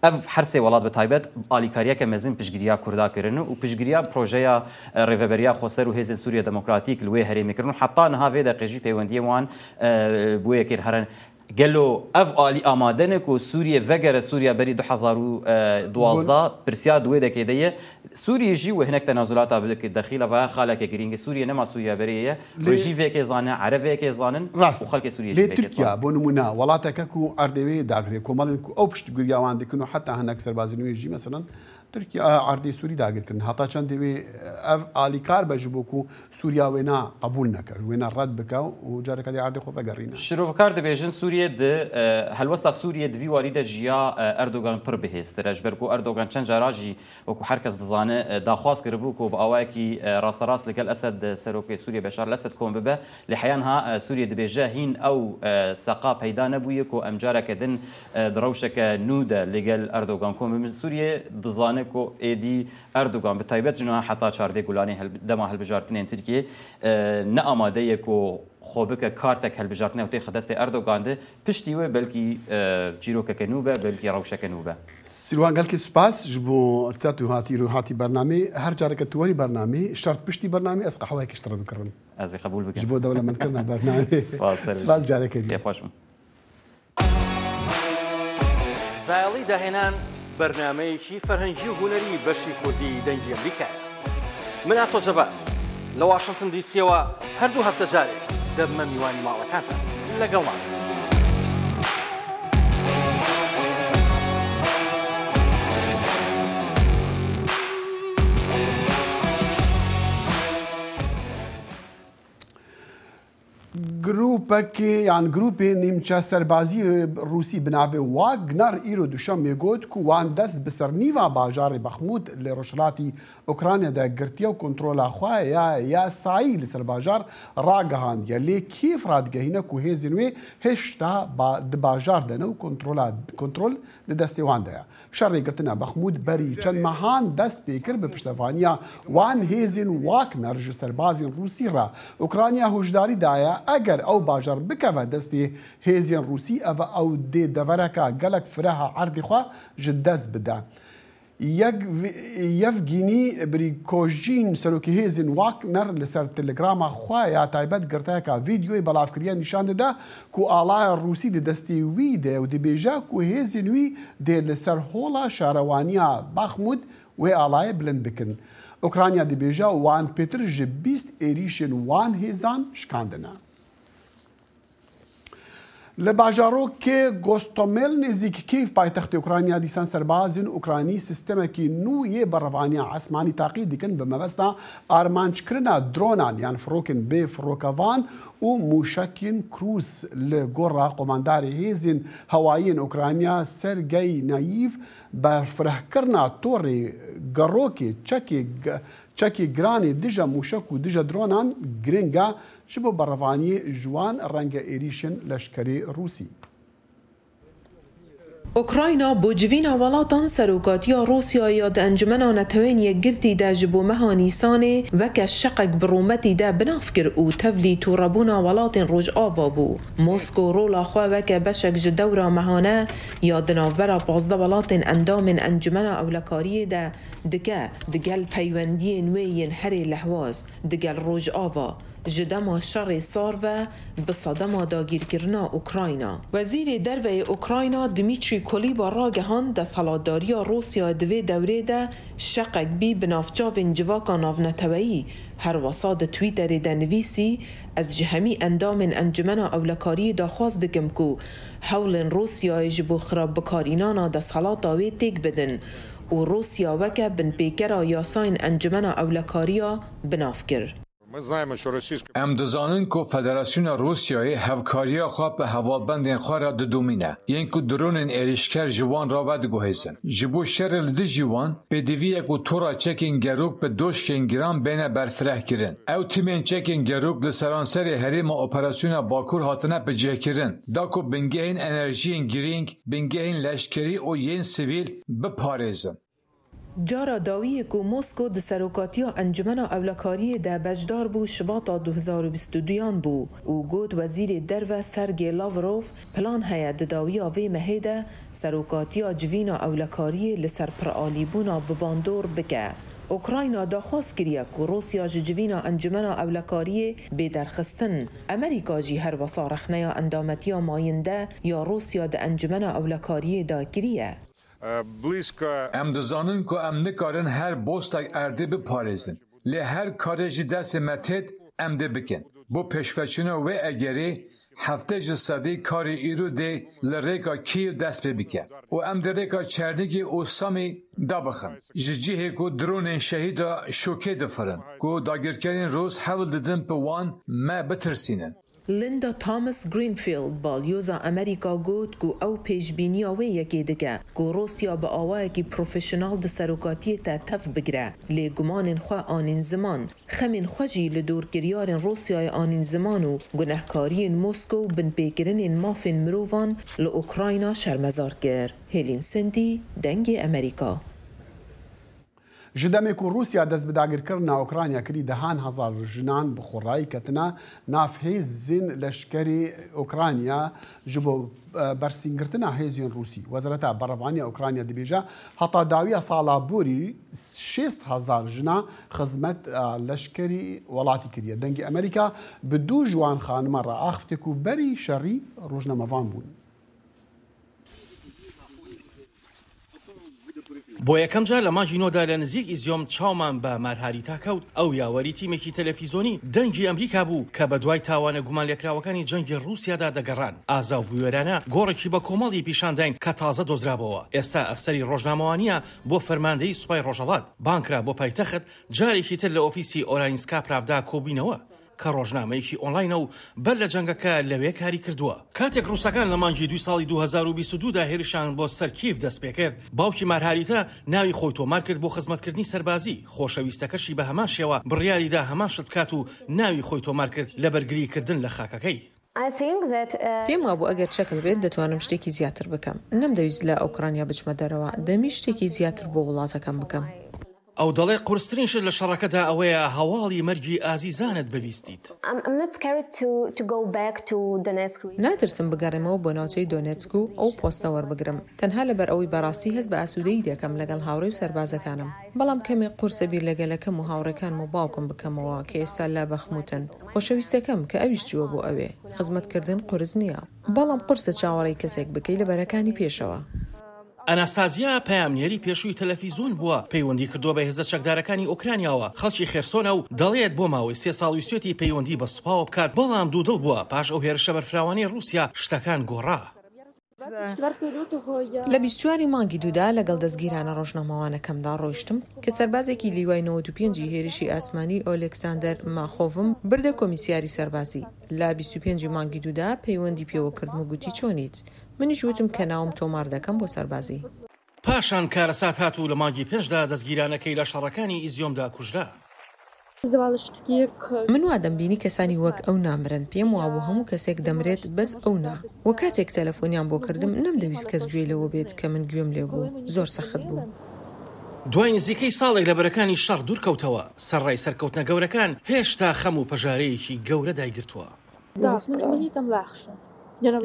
Ev her sê welat bi taybet alîkariyeke mezin piştgiriya Kurda kirin û piştgiriya projeya, e, Rêveberiya Xweser û Hêzên Sûriye Demokratîk li wê herêmê kirin û heta niha vê deqê jî peywendiyên wan, e, bi wê yekê re herin. Gelo ev alî amade ne ku Sûriye vegere Sûriya berî du hezar û duwazdeh? Pirsyar di wê dekê de ye. Sûriye jî wê hinek tenazulata bike, dexîla vaya xaleke girîng e. Sûriye nema Sûriya berê ye. Lê Wê jî vê yekê zane, Ereb vê yekê zanin Rast. û xelkê Sûriye jî Lê vê yekê Tirkiye zanin. Bo nimûne, welateke ku erdê wê dagirê, komelên ku ew piştgiriya wan dikin û heta hinek serbazên wê jî, meselan, Tirkiye, e, erdê Sûrî dagir kirin. Heta çendê wê, e, ev alîkar be ji bo ku Sûriya wêna qebûl neke, wêna red bike û careke dî erdê xwe vegerîne? Şirovkar dibêjin Sûriye di, e, helwesta Sûriye di vî warî de ji ya, e, Erdogan pir bihêztir e. Ji ber ku Erdogan çend cara jî, wekû her kes dizane, e, daxwaz kiribû ku bi awayekî, e, rasterast li gel Esed, e, serokê Sûriye Beşar el-Esed kom bibe. Lê heya niha, e, Sûriye dibêje hîn ew, e, seqa peyda nebûye ku em careke din, e, di rewşeke nû de li gel Erdogan kom bibin. Sûriye dizane ku êdî Erdogan bi taybet ji niha heta çardeh Gulanê hel-, dema hilbijartinên Tirkiyê, e, ne amade ye ku xwe bike kartek hilbijartinê û têxe destê Erdogan de. Piştî wê belkî, e, çîrokeke nû be, belkî rewşeke nû be. Sîrwan, gelkî spas ji bo te tu hatî, rû hatî bernamê. Her careke tu werî bernamê, şert piştî bernamê ez qehweyekê ji te re bikirim. Ez ê qebûl bikim. Ji bo dewlemendkirina bernamê. Spas, ser Spas careke dî. Kêfxweş bûm. زایەڵی داهێنان بەرنامەیەکی فەرهەنگی و هونەری بەشی کوردی دەنگی ئەمریکایە. من ئاسۆ جەبار لە واشنتن دیسیەوە هەردوو هەفتە جارێک دەبمە میوانی ماڵەکانتان. لەگەڵمان. Grûpekê yan grûpê nîmçe serbazî Rûsî bi navê Wagner îro duşemê got ku wan dest bi ser nîva bajarê Baxmût li rojhilatî Ukrayna de girtiye û kontrola xwe ya yasayî li ser bajar ragihandiye. Lê Kîev radigehîne ku hêzên wê hêşta ba-, di bajar de ne û kontrola, kontrol di destê wan de ye. Şerê girtina Baxmûd berî çend mehan dest pê kir bi piştevaniya wan hêzên Wagner ji serbazên Rûsî re. Ukrayna hûşdarî daye, eger ew bajar bikeve destê hêzên Rûsî, ev ew dê devereka gelek fireh a erdê xwe ji dest bide. Yek-, Yevgînî Prîgojîn, serokê hêzên Wagner, li ser Telegrama xwe ya taybet girtiyeka vîdyoyê belav kiriye, nîşan dide ku alaya Rûsî di destê wî de û dibêje ku hêzên wî dê li ser hola şarewaniya Baxmûd wê alayê bilind bikin. Ukrayna dibêje wan pêtir ji bîst êrîşên wan hêzan şikandine. Li bajarokê Gostomel nêzîk Kîev, paytextê Ukrayna, dîsan serbazên Ukraynî sîstemekî nû yê berevaniya esmanî taqî dikin bi mebesta armanckirina dronan yan firokên bê firokevan û mûşekên Krûs. Li gora qomandarê hêzên hewayiyên Ukrayna Sergey Nayîv, berfirehkirina torê gerokê çekê ge-, çekê giranê dije mûşek û dije dronan giring e ji bo berevaniyê ji wan renge êrîşên leşkerê Rûsî. Ukrayna bo civîna welatan serokatiya Rûsyayê ya di Encûmena Neteweyên Yekgirtî de ji bo meha Nîsanê weke şeqek bi rûmetî de bi nav kir û tevlî tûrebûna welatên Rojava bû. Mosko rola xwe weke beşek ji dewra mehane ya di navbera pazdeh welatên endamên Encûmena Ewlekariyê de dike, digel peywendiyên wê yên herê lehwaz, digel Rojava, ji dema şerê sar ve bi sedema dagîrkirina Ukrayna. Wezîrê Derve yê Ukrayna Dmîtrî Kulîba ragihand, desthilatdariya Rûsyayê di vê dewrê de şeqek bî bi navçavên civaka navneteweyî. Her wesa di Twitterê de nivîsî, Ez ji hemî endamên Encûmena Ewlekariyê daxwaz dikim ku hewlên Rûsyayê ji bo xirabbikarînana desthilata wê têk bidin û Rûsya weke binpêkera yasayên Encûmena Ewlekariya bi nav kir. Ми знаємо, що російська Em dizanin ku Federasyona Rûsyayê hevkariya xwe bi hevalbendên xwe re didomîne, yên ku dronên êrîşker ji wan re vediguhêzin. Ji bo şerê li dijî wan, pêdiviyek û tora çekên gerok bi doşkên giran bêne berfirehkirin. Ew timên çekên gerok li seranserê herêma Operasyona Bakur hatine bicihkirin, da ku bingehên enerjiyên girîng, bingehên leşkerî û yên sivîl biparêzin. Cara dawiyê ku Mosko di serokatiya Encumena Ewlekariyê de beşdar bû, Şibata du hezar û bîst û duyan bû û got, Wezîrê Derve Sergey Lavrov plan heye di dawiya vê mehê de serokatiya civîna ewlekariyê li ser piralîbûna bi bandor bike. Ukrayna daxwaz kiriye ku Rûsya ji civîna Encumena Ewlekariyê bê derxistin. Amerîka jî her wesa rexneya endametiya mayînde ya Rûsya di Encumena Ewlekariyê de kiriye. Е, близько. Em dizanin ku em nikarin her bostek erdê biparêzin, lê her karê ji destê me têt, em dê bikin. Bo pêşveçûna wê egerê, heftê ji sedî karê îro dê li rêka Kîev dest pê bike û em dê rêka Çernîgê û Samî dabixin. Ji cihê ku dronên şehîda şokê difirin, ku dagirkerên Rûs hewl didin bi wan me bitirsînin. Linda Thomas Greenfield, balyoza Amerîka, got ku ew pêşbîniya wê yekê dike ku Rûsya bi awayekî profesyonel di serokatiyê de tev bigire, lê gumanên xwe anîn ziman. Xemên xwe jî li dor kiryarên Rûsyayê anîn ziman û gunehkariyên Moskow û binpêkirinên mafên mirovan li Ukrayna şermezar kir. Hêlîn Sindî, Dengê Amerîka. Ji demê ku Rûsya dest bi dagirkirina Ukrayna kirî, dehan hezar jinan bi xurayî ketine nav hêzên leşkerî Ukrayna ji bo, e, bersîngirtina hêzên Rûsî. Wezareta Berevaniya Ukrayna dibêje, heta dawiya sala borî şêst hezar jina xizmet, e, leşkerî welatî kiriye. Dengê Amerîka bi du ji wan xanima re axifte ku berî şerî rojnamevan bûn. بۆ یەکەم جار لە مانگی نۆدا لە نزیک ئیزیۆم چاومان بە مارهاریتا کەوت. ئەو یاوەری تیمێکی تەلەفیزۆنی دەنگی ئەمریکا بوو کە بە دوای تاوانە گومانلێکراوەکانی جەنگی ڕووسیادا دەگەڕان. ئازا و بوێرانە گۆڕێکی بە کۆمەڵی پیشانداین کە تازە دۆزرابەوە. ئێستا ئەفسەری ڕۆژنامەوانیە بۆ فەرماندەیی سوپای ڕۆژهەڵات. بانکرا بۆ پایتەخت، جارێکی تر لە ئۆفیسی ئۆرانیسکا پراڤدا کۆبووینەوە. کە ڕۆژنامەیەکی ئۆنلاینە و بەر لە جەنگەکە لەوێ کاری کردووە. کاتێک ڕووسەکان لە مانگی دووی ساڵی دوو هەزار و بیست و دوو دا هێرشیان بۆ سەر کیف دەست پێ کرد، باوکی مارهاریتە ناوی خۆی تۆمار کرد بۆ خزمەتکردنی سەربازی. خۆشەویستەکەشی بە هەمان شێوە بڕیاری دا هەمان شت بکات و ناوی خۆی تۆمار کرد لە بەرگریکردن لە خاکەکەی. I think that uh, پێم وابوو ئەگەر چەکم بێت دەتوانم شتێکی زیاتر بکەم. نەمدەویست لە ئۆکرانیا بچمە دەرەوە، دەمویست شتێکی زیاتر بۆ وڵاتەکەم بکەم. ئەو دەڵێ قورسترین شت لە شەڕەکەدا ئەوەیە هەواڵی مەرگی ئازیزانت ببیستیت. I'm, I'm not scared to, to go back to Donetsk region. ناترسم بگەڕێمەوە بۆ ناوچەی دۆنێتسک و ئەو پۆستە وەربگرم، تەنها لەبەر ئەوەی بەڕاستی هەست بە ئاسوودەیی دەکەم لەگەڵ هاوڕێ و سەربازەکانم. بەڵام کەمێک قورسە بیر لە گەلەکەم و هاوڕێکانم و باوکم بکەمەوە کە ئێستا لە بەخموتن. خۆشەویستەکەم کە ئەویش چووە بۆ ئەوێ. خزمەتکردن قورس نییە، بەڵام قورسە چاوەڕێی کەسێک بکەی لە بەرەکانی پێشەوە. ئەناستازیا پەیامنێری پێشووی تەلەفیزیۆن بووە، پەیوەندی کردووە بە هێزە چەکدارەکانی ئۆکرانیاوە. خەڵکی خێرسۆنە و دەڵێت بۆ ماوەی سێ ساڵ ویستێتی پەیوەندی بە سوپاوە بکات، بەڵام دوودڵ بووە پاش ئەو هێرشە بەرفراوانەی رووسیا شتەکان گۆڕا. لە بیست و چواری مانگی دوودا لەگەڵ دەستگیرانە ڕۆژنامەوانەکەمدا ڕۆیشتم کە سەربازێکی لیوای نەوەد و پێنجی هێرشی ئاسمانی ئۆلێکساندەر ماخۆڤم بردە کۆمیسیاری سەربازی. لە بیست و پێنجی مانگی دوودا پەیوەندی پێوە کردم و گوتی چۆنیت؟ منیش وتم کە ناوم تۆمار دەکەم بۆ سەربازی. پاشان کارەسات هات و لە مانگی پێنجدا دەستگیرانەکەی لە شەڕەکانی ئیزیۆمدا کوژرا. من وا دەمبینی کەسانی وەک ئەو نامرن، پێم وابوو هەموو کەسێک دەمرێت بەس ئەو نا. وە کاتێک تەلەفۆنیان بۆ کردم نەمدەویست کەس گوێ لەوە بێت کە من گوێم لێ بوو، زۆر سەخت بوو. دوای نزیکەی ساڵێک لە بەرەکانی شەڕ دوورکەوتەوە، سەرڕای سەرکەوتنە گەورەکان هێشتا خەم و پەژارەیەکی گەورە دایگرتووە.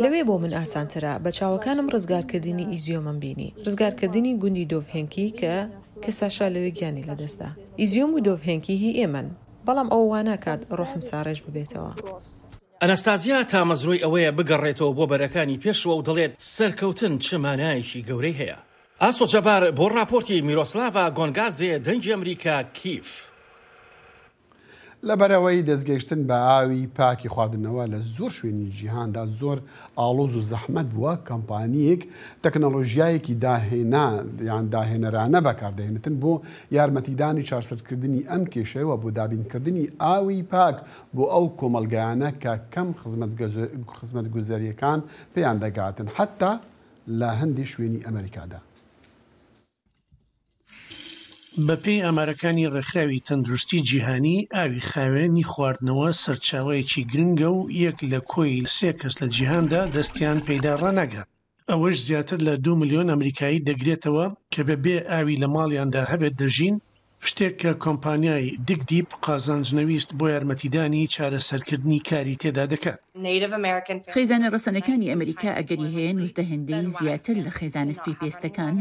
لەوێ بۆ من ئاسانترە، بە چاوەکانم ڕزگارکردنی ئیزیۆمم بینی، ڕزگارکردنی گوندی دۆڤهێنکی کە کە ساشا لەوێ گیانی لەدەستدا. ئیزیۆم و دۆڤهێنکی هی ئێمەن، بەڵام ئەوە واناکات ڕۆحم ساڕێژ ببێتەوە. ئەنەستازیا تامەزرۆی ئەوەیە بگەڕێتەوە بۆ بەرەکانی پێشەوە و دەڵێت سەرکەوتن چ مانایەکی گەورەی هەیە. ئاسۆ جەبار بۆ ڕاپۆرتی میرۆسلاڤا گۆنگادزێ، دەنگی ئەمریکا، کیف. لەبەرەوەی دەستگەیشتن بە ئاوی پاکی خواردنەوە لە زۆر شوێنی جیهاندا زۆر ئاڵۆز و زەحمەت بووە، کەمپانیەک تەکنەلۆژیایەکی داهێنا یان داهێنەرانە بەکاردەهێنێتن بۆ یارمەتیدانی چارسەرکردنی ئەم کێشەیەوە بۆ دابینکردنی ئاوی پاک بۆ ئەو کۆمەلگایانە کە کەم خزمەتگوزەریەکان پێیان دەگاتن، حتا لە هەندێک شوێنی ئەمریکادا. بە پێی ئامارەکانی ڕێکخراوی تەندروستی جیهانی، ئاوی خاوێنی خواردنەوە سەرچاوەیەکی گرنگە و یەک لە کۆی سێ کەس لە جیهاندا دەستیان پێیدا ڕەناگات. ئەوەش زیاتر لە دوو ملیۆن ئەمریکایی دەگرێتەوە کە بە بێ ئاوی لە ماڵیاندا هەبێت دەژین، شتێک کە کۆمپانیای دیگ دیپ قازانج نەویست بۆ یارمەتیدانی چارەسەرکردنی کاری تێدا دەکات. خێزانە ڕەسەنەکانی ئەمریکا ئەگەری هەیە نوزدە هێندەی زیاتر لە خێزانە سپی پێستەکان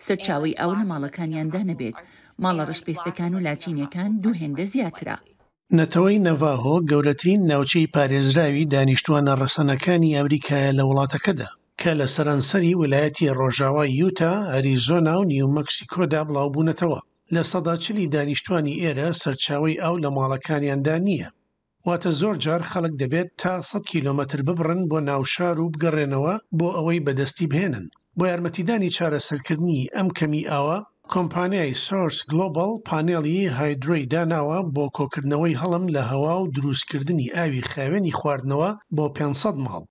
سەرچاوەی ئاو لە ماڵەکانیاندا نەبێت. ماڵە ڕەش پێستەکان و لاتینیەکان دوو هێندە زیاترە. نەتەوەی نەڤاهۆ گەورەترین ناوچەی پارێزراوی دانیشتوانە ڕەسەنەکانی ئەمریکایە لە وڵاتەکەدا، کە لە سەرانسەری ویلایەتی ڕۆژاوای یوتا، ئەریزۆنا و نیو مەکسیکۆدا بڵاوبوونەتەوە. لە سەدا چلی دانیشتوانی ئێرە سەرچاوەی ئاو لە ماڵەکانیاندا نییە. واتە زۆر جار خەڵک دەبێت تا سەد کیلۆمەتر ببڕن بۆ ناوشار و بگەڕێنەوە بۆ ئەوەی بەدەستی بهێنن. بۆ یارمەتیدانی چارەسەرکردنی ئەم کەمی ئاوە، کۆمپانیای سۆرس گلۆبەڵ پانێڵی هایدرۆی داناوە بۆ کۆکردنەوەی هەڵم لە هەوا و دروستکردنی ئاوی خاوێنی خواردنەوە بۆ پێنج سەد ماڵ.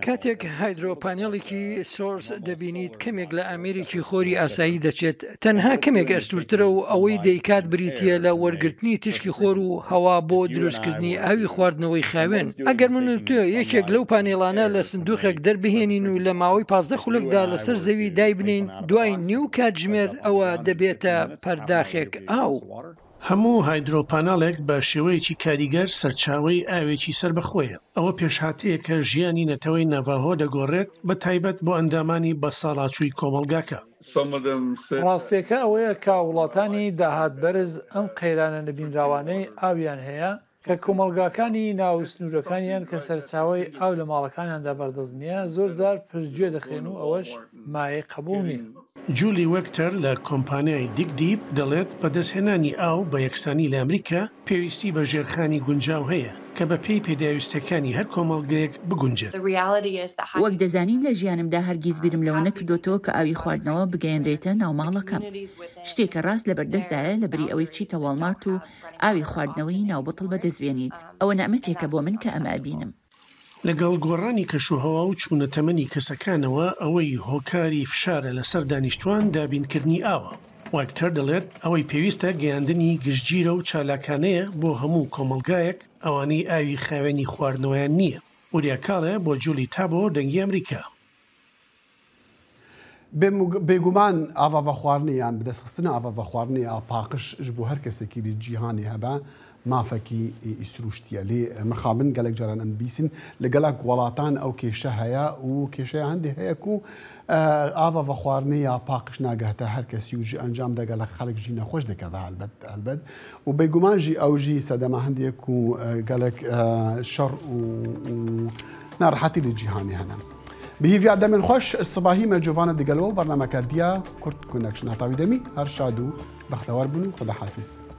کاتێک هایدرۆپانێڵێکی سۆرس دەبینیت، کەمێک لە ئامێرێکی خۆری ئاسایی دەچێت، تەنها کەمێک ئەستورترە و ئەوەی دەیکات بریتیە لە وەرگرتنی تیشکی خۆر و هەوا بۆ دروستکردنی ئاوی خواردنەوەی خاوێن. ئەگەر من و تۆ یەکێک لەو پانێڵانە لە سندووقێک دەربهێنین و لە ماوەی پازدە خولەکدا لەسەر زەوی دایبنین، دوای نیو کاتژمێر ئەوە دەبێتە پەرداخێک ئاو. هەموو هایدرۆپانەڵێک بە شێوەیەکی کاریگەر سەرچاوەی ئاوێکی سەربەخۆیە. ئەوە پێشهاتەیە کە ژیانی نەتەوەی نەڤاهۆ دەگۆڕێت، بە تایبەت بۆ ئەندامانی بە ساڵاچووی کۆمەڵگاکە. ڕاستیەکە ئەوەیە کە وڵاتانی داهات بەرز ئەم قەیرانە نەبینراوانەی ئاویان هەیە کە کۆمەڵگاکانی ناو سنوورەکانیان کە سەرچاوەی ئاو لە ماڵەکانیاندا بەردەست نییە، زۆر جار پرگوێ دەخرێن و ئەوەش مایەی قبوڵ نییە. جولی وەکتەر لە کۆمپانیای دیک دیپ دەڵێت بەدەستهێنانی ئاو بە یەکسانی لە ئەمریکا پێویستی بە ژێرخانی گونجاو هەیە کە بە پێی پێداویستیەکانی هەر کۆمەڵگەیەک بگونجێت. وەک دەزانین، لە ژیانمدا هەرگیز بیرم لەوە نەکردوتەوە کە ئاوی خواردنەوە بگەیەنرێتە ناو ماڵەکەم. شتێکە ڕاست لە بەردەستدایە، لە بری ئەوەی بچیتە واڵمارت و ئاوی خواردنەوەی ناو بتڵ بەدەست بێنیت. ئەوە نەعمەتێکە بۆ من کە ئەمە ئەبینم. لەگەڵ گۆڕانی کەشوهەوا و چوونە تەمەنی کەسەکانەوە، ئەوەی هۆکاری فشارە لەسەر دانیشتوان دابینکردنی ئاوە. وەکتەر دەڵێت ئەوەی پێویستە گەیاندنی گشتگیرە و چالاکانەیە بۆ هەموو کۆمەڵگایەک ئەوانەی ئاوی خاوێنی خواردنەوەیان نییە. ئوریا کاڵێ بۆ جولی تابۆ، دەنگی ئەمریکا. بێگومان ئاوا ڤەخواردنی یان بەدەستخستنە ئاوا ڤەخواردنی یا پاقش ji bo her kesekî li cîhanê hebe mafekî îsrûştiye. Lê mixabin gelek caran em dibîsin li gelek welatan ew kêşe heye û kêşeya hindê heye ku ava vexwarinê ya paqij nagehte her kesî û ji encam de gelek xelk jî nexweş dikeve helbet, helbet. Û bêguman jî ew jî sedema hindê ye ku gelek şer û, û nerehetî li cîhanê hene. Bi hîviya demên xweş, sibahî me covane digel we û bernameke diya Kurd Connection. Heta wî demî her şad û bextewar bin û Xwedahafîz.